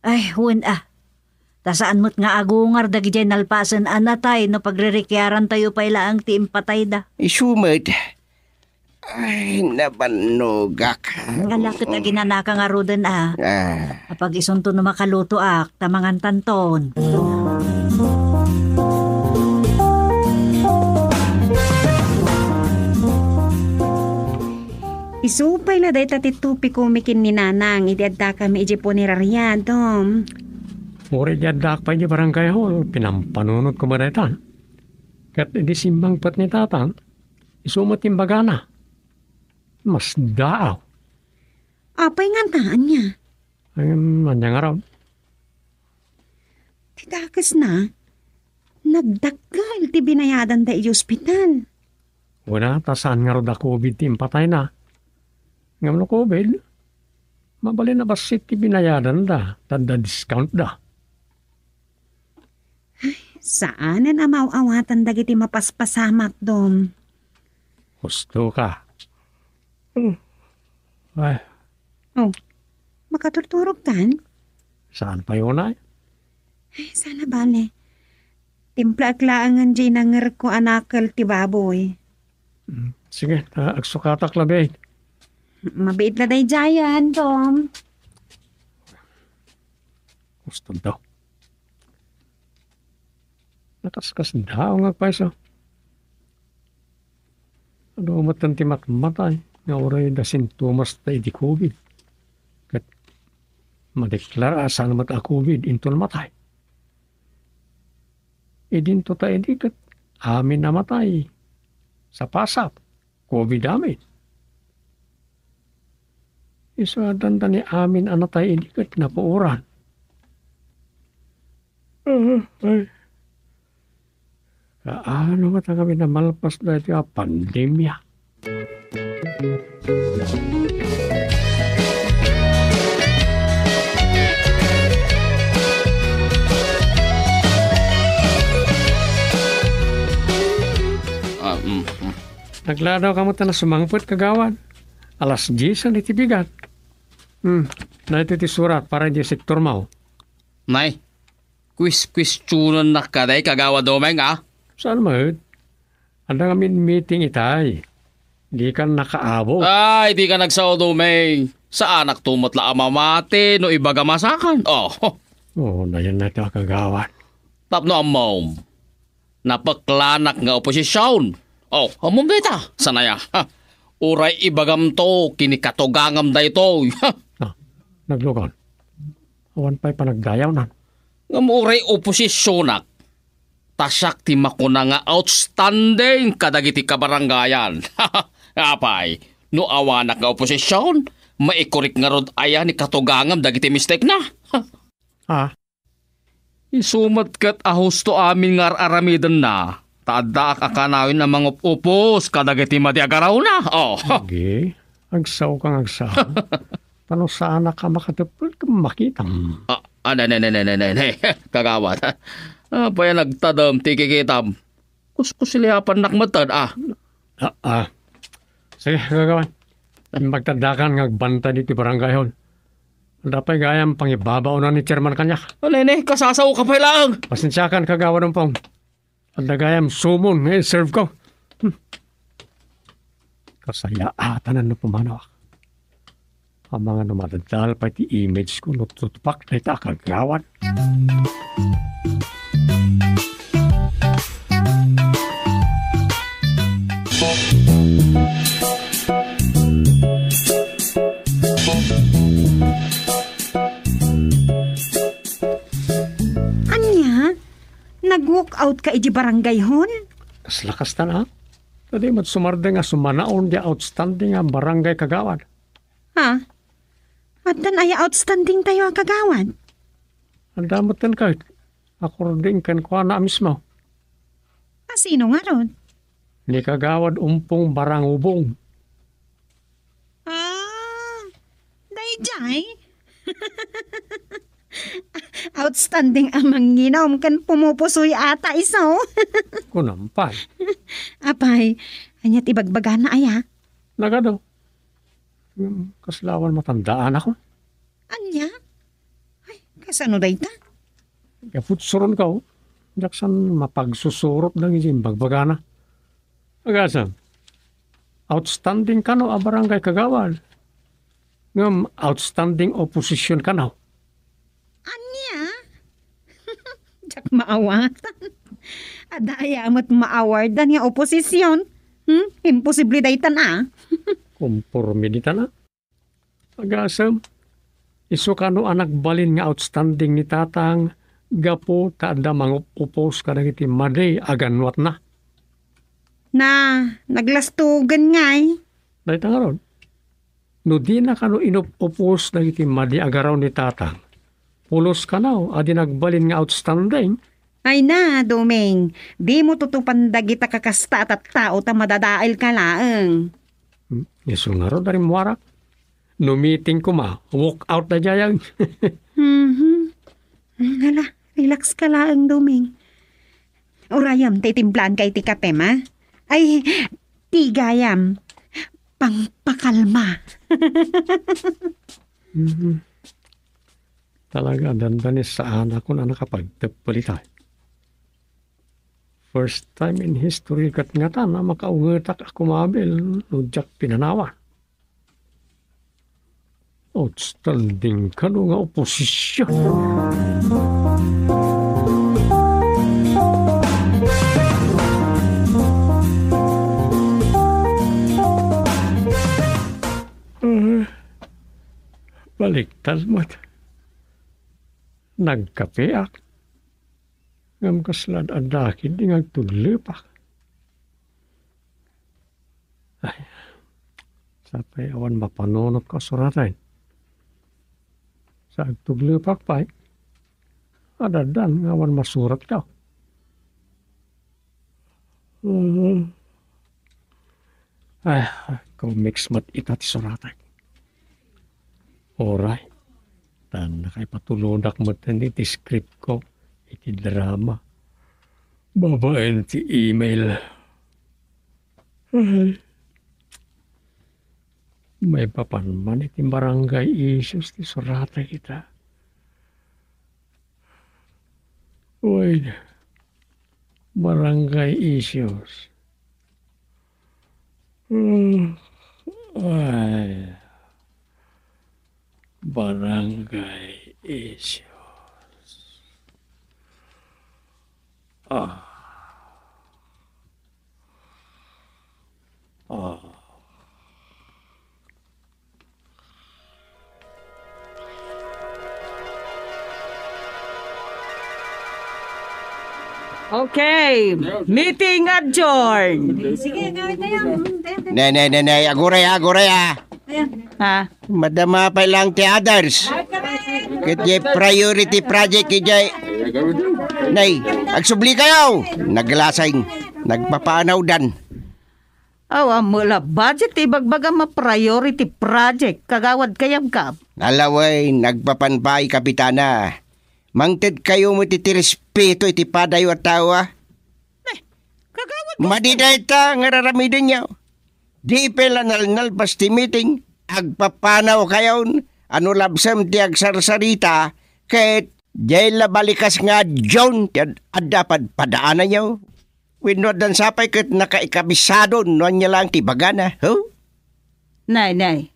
Ay, wen a. Ta saan met nga agungar dagidiay nalpasen a natay no pagririkiarantayo pay laeng ti impatayda. Isu met. Ay, nabannogak. Ngala ket aginanaka ngaruden a. Ah. Apag isunto no makalutoak, ta mangantanton. Isu pay la dayta ti topikomi ken ni Nanang idi addakami idiay punerariado. Uray idi addaak pay idiay barangay hall, pinampanunotko met dayta. Ket idi simmangpet ni Tatang, isu met imbagana. Masdaaw. Apay ngata, ania? Ngem, ania ngarud? Ti dakesna, nagdakkel ti binayadanda iti ospital. Wen a, ta saan ngarud a covid ti impatayna. Ngem no covid, mabalin a bassit ti binayadanda, ta adda discountda. Ay, saanen a maaw-awatan dagiti mapaspasamak, Dom. Husto ka. Hmm. Ay. Oh, makaturturog kan? Saan pay unay? Ay, saan a bale. Timplaek laengen diay nangerko a nakel ti baboy. Hmm. Sige, ta agsukatak labi. Mabiit la daydiayen, Dom. Gusto daw. Nakaskas daw nga agpayso. Adu met ti matmatay nga uray da sintomas da iti covid. Ket madeklara a saan met a covid inton matay. Idinto ta idi ket amin a matay. Sapasap, covid amin. Isu a dandani amin a natay idi ket napuoran. Ah, ay. Kaano met a kami namalpas daytoy a pandemia? Ah, mm, mm. Nagladaw kamo ta nasumangpet, kagawad. Alas diez iti bigat. Hmm, daytoy ti surat para iti sektormo. Nay, kuis-kuestionannak kadi, Kagawad Domeng, a? Saan met? Adda ngamin meeting itay. Dikan nakaabot. Ay, dika nagsao, Domeng. Saanak to met la a mamati no ibagam a saan. Oh. Oh, nayan na ito, Kagawad. Tapno ammom, napeklanak nga oposision. Oh, ammom dayta, sanaya. Ha? Uray ibagamto ken ni katugangam daytoy. Ha? Ah, naglugan. Awan pay panagdayawnan. Ngem uray oposisionak, ta siak ti makuna nga outstanding kadagiti kabarangayan. Apay, no awanak nga oposision, maikurik ngarud aya ni katugangam dagiti mistekna? Ah, Isu met ket a husto amin nga ar-aramidenna, ta addaak a kanayon a mangup-upos kadagiti madi a garawna. Oh. Agi, agsao kang agsao. Ta no saanak a makatepel ket makitam. Ah, ah, ne, ne, ne, ne, ne, ne, ne. Kagawad. Apay a nagtadem ti kikitam? Kuskusiliapannak met, ah. Ah, ah. Sige, kagawad. Magtadakan nga agbantay ditoy barangay hall. Adda pay gayam pangibabaonan ni Chairman kaniak. Nene, kasasaoka pay laeng. Pasensiakan, Kagawad Umpong. Adda gayam sumon nga i-serve ko. Hmm. Kasayaatan no pumanawak. Amangan no madadal pay ti image ko no tutpak dayta a kagawad. Ania? Nag-walk out ka iti barangay hall? Kasla kasta na. Ta di met sumardeng a sumanaon ti outstanding a barangay kagawad. Ha? Addan aya outstanding tayo a kagawad? Adda metten ket, according kenkuana a mismo. A sino ngarud? Ni Kagawad Umpong Barangubong. Ah, daydiay? Outstanding a manginom ken pumupusoy ata isu. Kunam pay. Apay, ania ti ibagbagana aya? Nagado. Ngem kasla awan matandaanakon. Ania? Ay, kasano dayta? Gapu ta suronko, diak saan mapagsusurot dagiti imbagbagana. Agasem, outstanding kano a barangay kagawad, ngem outstanding opposition kano. Ania? Diak maawatan. Adda aya met maawardan nga oposisyon? Hmm? Imposible daytan a. Komporme ditan a. Agasem, isu kano a nagbalin nga outstanding ni Tatang gapu ta adda mangup-upos kadagiti madi a gannuatna. Na, naglastugan ngay. Dayta ngarud, no dina kano inup-upos dagiti madi a garaw ni Tatang, pulos kano a di nagbalin nga outstanding. Ay na, Doming, dimo tutupan dagita kakasta a tattao ta madadaelka laeng. Hmm, isu ngarud a rimmuarak. No meeting koma, walk out daydiay. Mhm. Ay, hala, relax ka laeng, Doming. Urayam ta itimplaan ka iti kapem, a? Ay, ti gayam. Pangpakalma. Mhm. Talaga, dandani saanakon a nakapagteppel itay. First time in history ket ngatan a makaungetak a kumabil no diak pinanawan. Outstanding kano nga oposisyon. Ah, baliktad met. Nagkapeak. Ngem kasla adda ketdi nga agtuglepak. Ay, sapay awan mapanunotko a surataen. Sa agtuglepak pay, addan nga awan masuratko. Mhm. Ay, comics met ita ti suratek. Uray, ta nakaipatulodak met iti script ko iti drama babaen ti email. Ay. Maipapan man iti barangay issues ti suratek ita. Wait. Barangay issues. Hmm. Ay. Barangay issues. Ah. Ah. Okay, meeting adjourned. Sige, gawin tayo. Hmm, tayo, tayo. Nay, nay, nay, nay, aguray, aguray, ah. Ayan. Ha? Madama pay lang ti others. Ket jay priority project ijay. Nay, agsubli kayo. Naglasing, nagpapanawdan. Aw, ammo la budget ti ibagbagam a priority project, Kagawad Kayabkab. Alawen, nagpapan pay, Kapitana. Mangted kayo met iti respeto iti padayo a tao, a? Eh, Kagawad, madi dayta nga raramidenyo. Di pay la nalnalpas ti meeting, agpapanaw kayon, a no labsem ti agsarsarita, ket jay la balikas nga adjun ti ad-, adda padpadaananyo. Wenno addan sapay ket nakaikabisadon no ania laeng ti ibagana, ho? Nay, nay.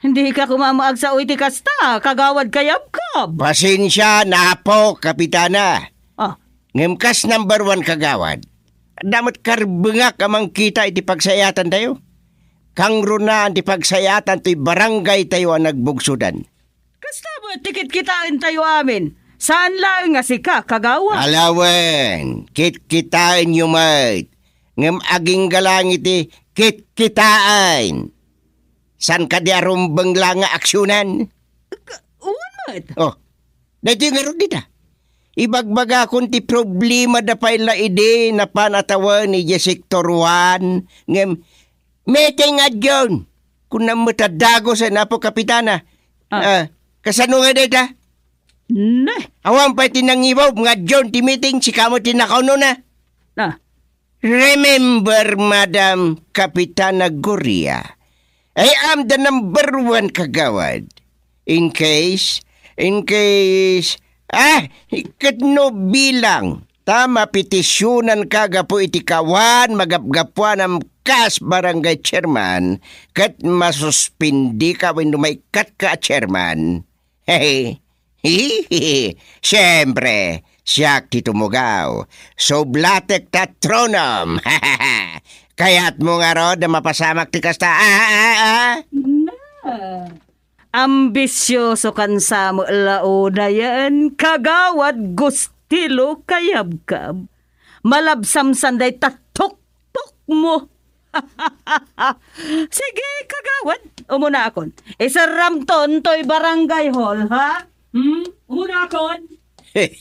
Dika koma agsao iti kasta, Kagawad Kayabkab. Pasensia, Apo, Kapitana. Ah. Ngem kas number one, Kagawad, adda met karbengak a mangkita iti pagsayatantayo. Kangrunaan ti pagsayatan toy barangaytayo a nagbugsodan. Kasta met ti kitkitaentayo amin. Saan laeng nga sika, Kagawad. Alawen, kitkitaenyo met. Ngem agingga laeng iti kitkitaen. Saan kadi a rumbeng la nga aksionan? Ka-, wen met. Oh, daytoy ngarud dita. Ibagbagakon ti problema da pay la idi napan a tawen idiay Sector one. Ngem, meeting adjun. Kunam met a dagus, eh, Apo Kapitana. Ah. Ah, kasano nga dayta? Ne. Awan pay ti nangibaw nga adjun ti meeting, sika met ti nakaunona. Ah. Remember, Madam Kapitana Gloria, I am the number one, Kagawad. In case, in case, ah, ket no bilang ta mapetisyonanka gapu iti kawan magapgapuanam kas barangay chairman, ket masuspendika wenno maikkatka a chairman. Hehe. Hihihi. Siempre, siak ti tumugaw. Sublatek ta tronom. Kayatmo ngarud a mapasamak ti kasta? Ah, ah, ah. Na. Ambisioso kan Samuel Launa yan, Kagawad Gustilo Kayabkab. Malabsamsan dayta tuktukmo. Sige, Kagawad, umunakon. Iserramton toy barangay hall, ha? Hmm? Umunakon. Hey,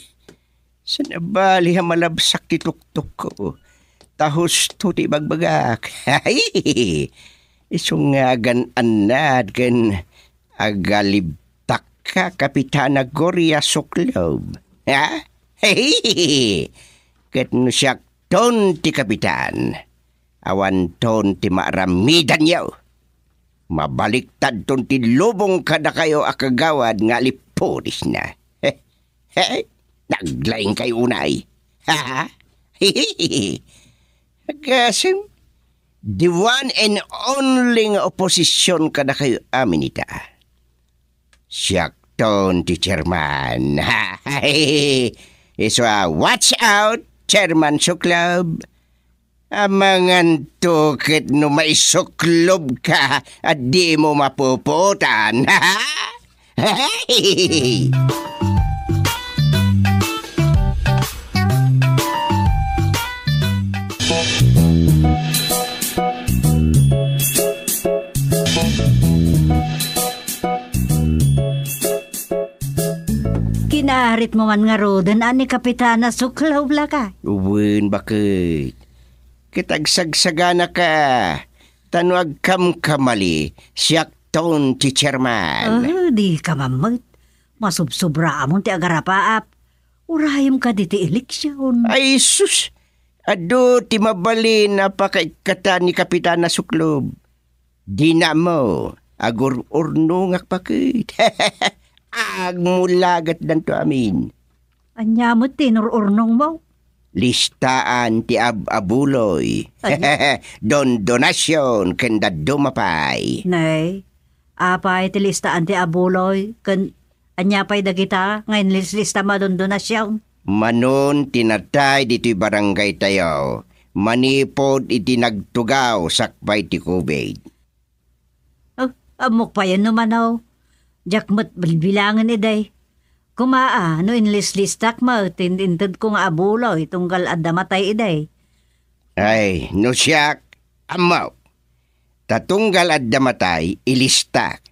saan a bali a malabsak ti tuktukko? Ta husto ti ibagbagak. Isu nga agan-annad ken agalibtakka, Kapitana Gloria Suklob. Ha? Ket no siakton ti kapitan, awanton ti maaramidanyo. Mabaliktadton ti lubong kadakayo a kagawad nga alipurisna. He, naglaingkayo unay. Ha? Agasem, the one and only nga oposision kadakayo amin ita. Siakton ti chairman. Isu a, watch out, Chairman Suklob. Amangan to ket no maisuklob ka, a dimo mapuputan. Kinaritmo man ngaruden a ni Kapitana Suklob, lakay. Wen, baket. Ket agsagsaganaka, ta no agkamkamali, siakton ti chairman. Ah, dika mammet. Masubsobra amon ti agarapaap. Urayem kadi ti eleksion. Ay, sus! Adu ti mabalin a pakaikkatan ni Kapitana Suklob. Dina ammo, agur-urnongak, baket. Agmulagatdanto amin. Ania met ti inur-urnongmo? Listaan ti ab-abuloy. Ania? Don Donacion ken dadduma pay. Nay, apay ti listaan ti abuloy ken ania pay dagita nga inlislistamo a Don Donacion? Manon ti natay ditoy barangaytayo manipud iti nagtugaw sakbay ti covid. Ah, ammok payen no mano. Diak met bilbilangen idi. Koma a, no inlislistak met ti intedko nga abuloy tunggal adda matay idi. Ay, no siak, ammok. Ta tunggal adda matay, ilistak.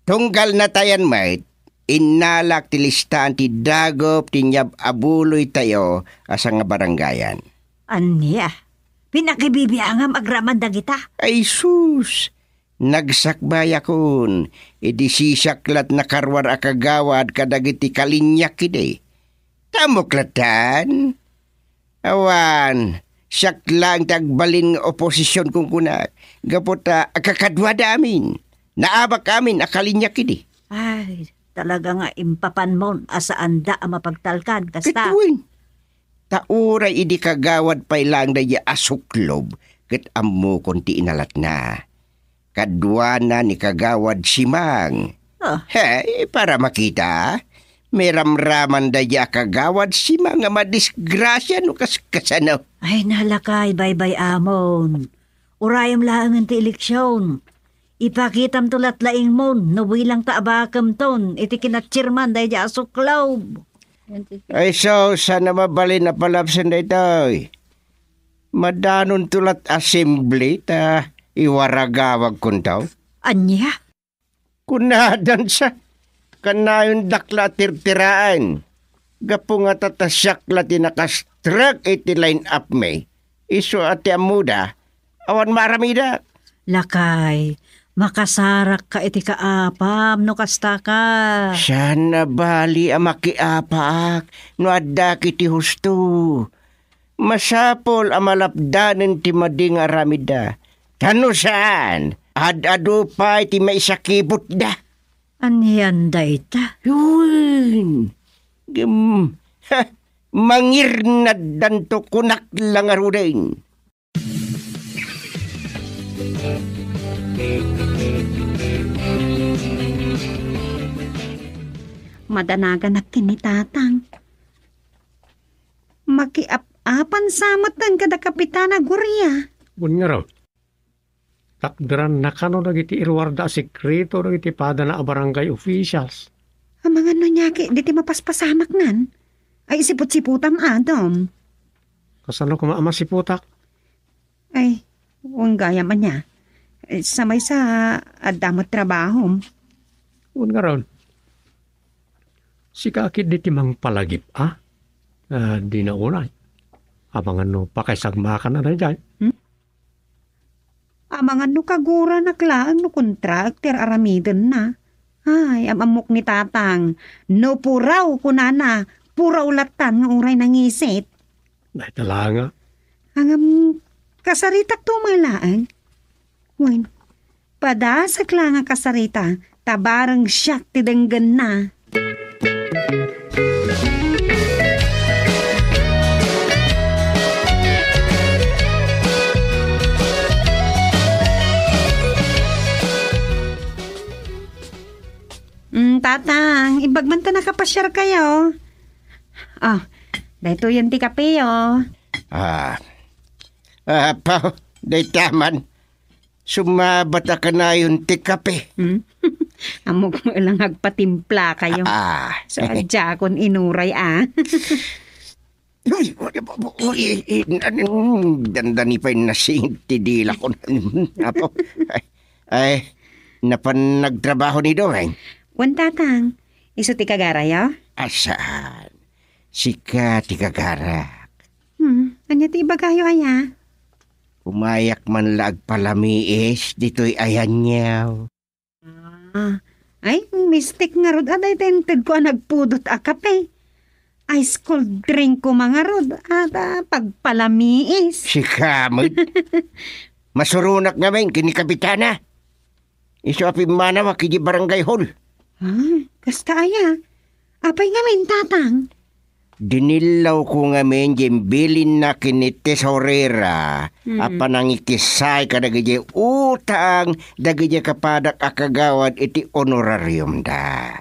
Tunggal natayan met, innalak ti listaan ti dagup ti niab-abuloytayo a sangabarangayan. Ania? Pinakibibiangam agraman dagita? Ay sus! Nagsakbayakon, idi siak lat nakaruar a kagawad kadagiti kalinyakko idi. Ammok lattan? Awan, siak laeng ti agbalin nga oposision kunkunak, gapu ta agkakaduada amin. Naabak amin a kalinyakko idi. Ay, talaga nga impapanmon a saanda a mapagtalkan, kasta. Ket wen, ta uray idi kagawad pay laeng daydi a Suklob, ket ammokon ti inalatna. Kaduana ni Kagawad Simang. Ah. He, para makita, miramraman daydi a Kagawad Simang nga madisgrasia no kas-, kasano. Ay, nalakay, baybay-amon. Urayem laengen ti eleksion. Ipakitamto latlaingmon no bilang ta abakemton iti kinatsirman daydi a Suklob. Ay, so, saan a mabalin a palabsen daytoy? Madanonto lat assembly ta iwaragawagkonto. Ania? Kunadansa, kanayondak la a tirtiraen. Gapu nga ta siak la ti nakastrek iti line-up mi. Isu a ti ammoda, awan maaramidak. Lakay, makasarakka iti kaapam no kastaka. Saan a bali a makiapaak no addak iti husto. Masapul a malapdanen ti madi nga aramidda. Ta no saan, ad-adu pay ti maisakibutda. Anian dayta? Wen, ngem, ha, mangirnaddanto kunak la ngaruden. Madanaganak ken ni Tatang. Makiap-apan sa met kada Kapitana Guria. Wen ngarud, takderanna kano dagiti iruarda a sekreto dagiti padana a barangay officials. Amangan no nyaki diti mapaspasamaknan? Ay, siput-siputam, Adam. Kasano koma a masiputak? Ay, wen gayam ania. Eh, sa maysa, adda met trabahom. Wen ngarud, sika a ketdi ti mangpalagip, a? Ah, dina unay. Amangan no pakaisagmakan a daydiay. Hmm? Amangan no kaguranak laeng no kontraek ti ar-aramidenna. Ay, am-ammok ni Tatang. No puraw, kunana, puraw lattan nga uray nangisit. Dayta la nga. Ngem, kasaritak to met laeng. Wen, padasek la nga kasarita, ta bareng siak ti denggenna. Tatang, imbag man ta nakapasiarkayo. Ah, daytoyen ti kapeyo. Ah, apo, dayta man. Sumabat a kanayon ti kape. Hmm? Ammok met lang agpatimplakayo. Ah. So, adiakon inuray, ah. Uy, uy, uy, uy, dandani pay nasingit ti dilak. Apo. Ay, ay, napan nagtrabaho ni Dong, eh? Wen, Tatang. Isu ti kagarayo? Asaan? Sika ti kagarak. Hmm, ania ti ibagayo, aya? Umayak man la agpalamiis ditoy ayanyo. Ah, ay, mistik ngarud a dayta intedko a nagpudot a kape. Ice cold drink koma ngarud, a, pagpalamiis. Sika met. Masuronak ngamin ken ni Kapitana. Isu a pimmanaw a kidi barangay hall. Ah, kasta aya. Apay ngamin, Tatang? Dinillawko ngamin diay imbilinna ken ni tesorera a Hmm. panangikisay kadagiti utang dagiti kapadak a kagawad iti honorariumda.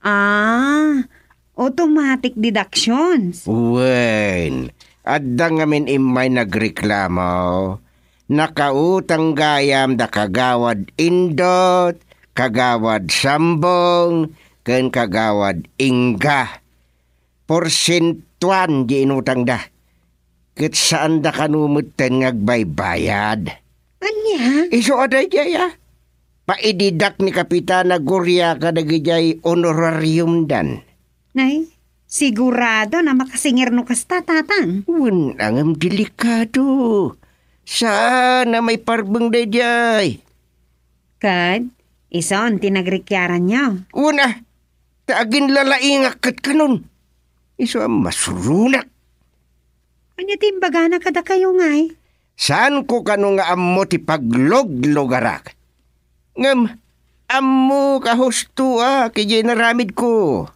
Ah, automatic deductions. Wen, adda ngamin immay nagreklamo. Nakautang gayam da Kagawad Indot, Kagawad Sambong, ken Kagawad Inga. Porsentuan di inutangda. Ket saanda kano metten nga agbaybayad. Ania? Isu a daydiay, a. Paididak ni Kapitana Gloria kadagijay honorariumdan. Nay, sigurado a makasingir no kasta, Tatang. Wen, ngem delikado. Saan a maiparbeng daydiay. Ket, ison ti nagrikiaranyo? Wen, a. Ta aginlalaingak ket kanon. Isu a masuronak. Ania ti imbagana kadakayo, ngay? Saanko kano nga ammo ti pagluglugarak. Ngem, ammok a husto a, iti inaramidko.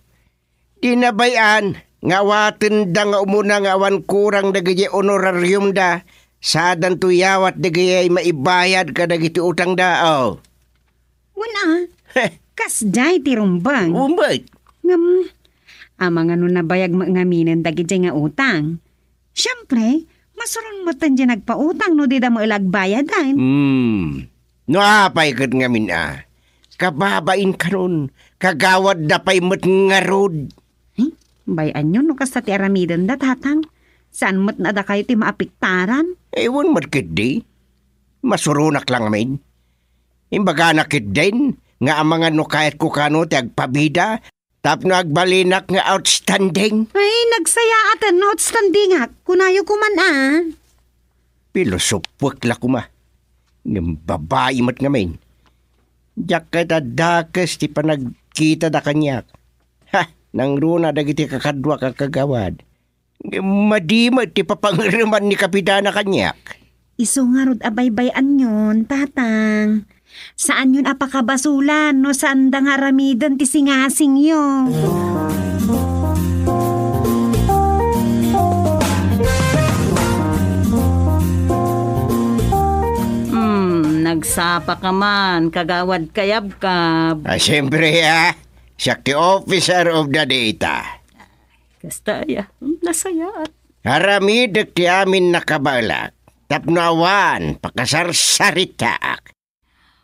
Di nabay-an nga awatenda nga umuna nga awan kurang dagiti honorariumda, sadanto yawat dagiti maibayad kadagiti utangda, o. Wen, a. Heh. Kasdiay ti rumbeng. Rumbeng. Ngem, amangan no nabayag met ngaminen dagiti nga utang. Siempre, masuron metten diay nagpautang no dida met la agbayadan. Hmm. No apay ket ngamin a, kababain kanon, kagawadda pay met ngarud. Eh, bay-anyo no kasta ti aramidenda, Tatang. Saan met a dakayo ti maapektaran? Eh, wen met ketdi. Masuronak la ngamin. Imbagana ketdin nga amangan no kayatko kano ti agpabida tapno agbalinak nga outstanding. Ay, nagsayaaten no outstandingak. Kunayo koman a. Pilosopoek la koma. Ngem babai met ngamin. Diak ket a dakes ti panagkitada kaniak. Ha, nangruna dagiti kakaduak a kagawad. Ngem madi met ti papangereman ni Kapitana kaniak. Isu ngarud a baybay-anyon, Tatang. Saanyon a pakabasolan no saanda nga aramiden ti singasingyo. Hmm, nagsapa ka man, Kagawad Kayabkab. Ah, siyempre, a. Siak ti officer of the day ita. Kasta aya, nasayaat. Aramidek ti amin a kabaelak, tapno awan pakasarsaritaak.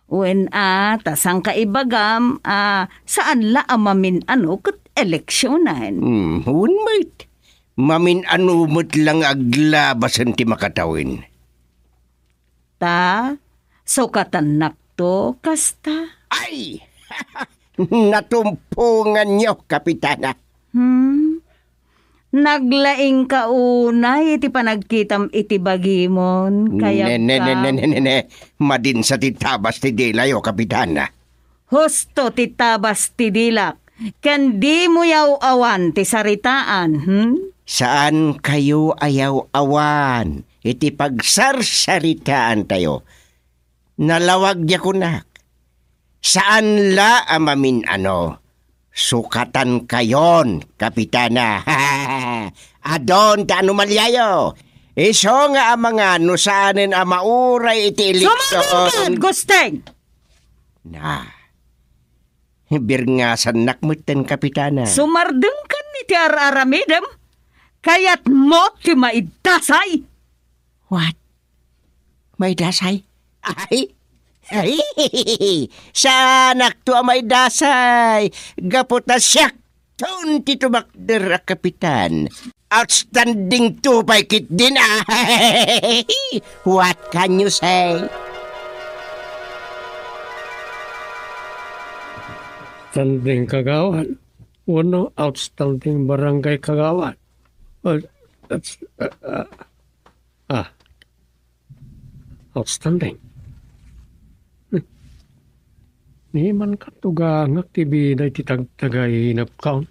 Wen a, ta saan ka ibagam a saan la a mamin-ano ket eleksionen. Hmm, wen met. Mamin-ano met la nga aglabasen ti makatawen. Ta, sukatannakto kasta. Ay! Natumponganyo, Kapitana. Hmm? Naglaingka unay iti panagkitam iti bagimon, Kayabkab. Ne, ne, ne, ne, ne, ne, ne. Madinsa ti tabas ti dilayo, Kapitana. Husto ti tabas ti dilak, ken dimo yaw-awan ti saritaan, hmm? Saankayo a yaw-awan iti pagsarsaritaantayo. Nalawag diay kunak. Saan la a mamin-ano. Sukatankayon, Kapitana. Adun ti anomalyayo. Isu nga amangan no saanen a mauray iti eleksion. Sumagawka, Gusteng! Na. Birngasannak metten, Kapitana. Sumardengkan iti ar-aramidem. Kayatmo ti maidasay? What? Maidasay? Ay, ay, saanakto a maidasay. Gapu ta siakton ti tumakder a kapitan. Outstanding to pay ketdin, ah. What can you say? Outstanding kagawad. Wenno outstanding barangay kagawad. Uh, that's, uh, uh, ah. Outstanding. Hmm. Ni man katugangak ti biday ti tagtagay inapkaon.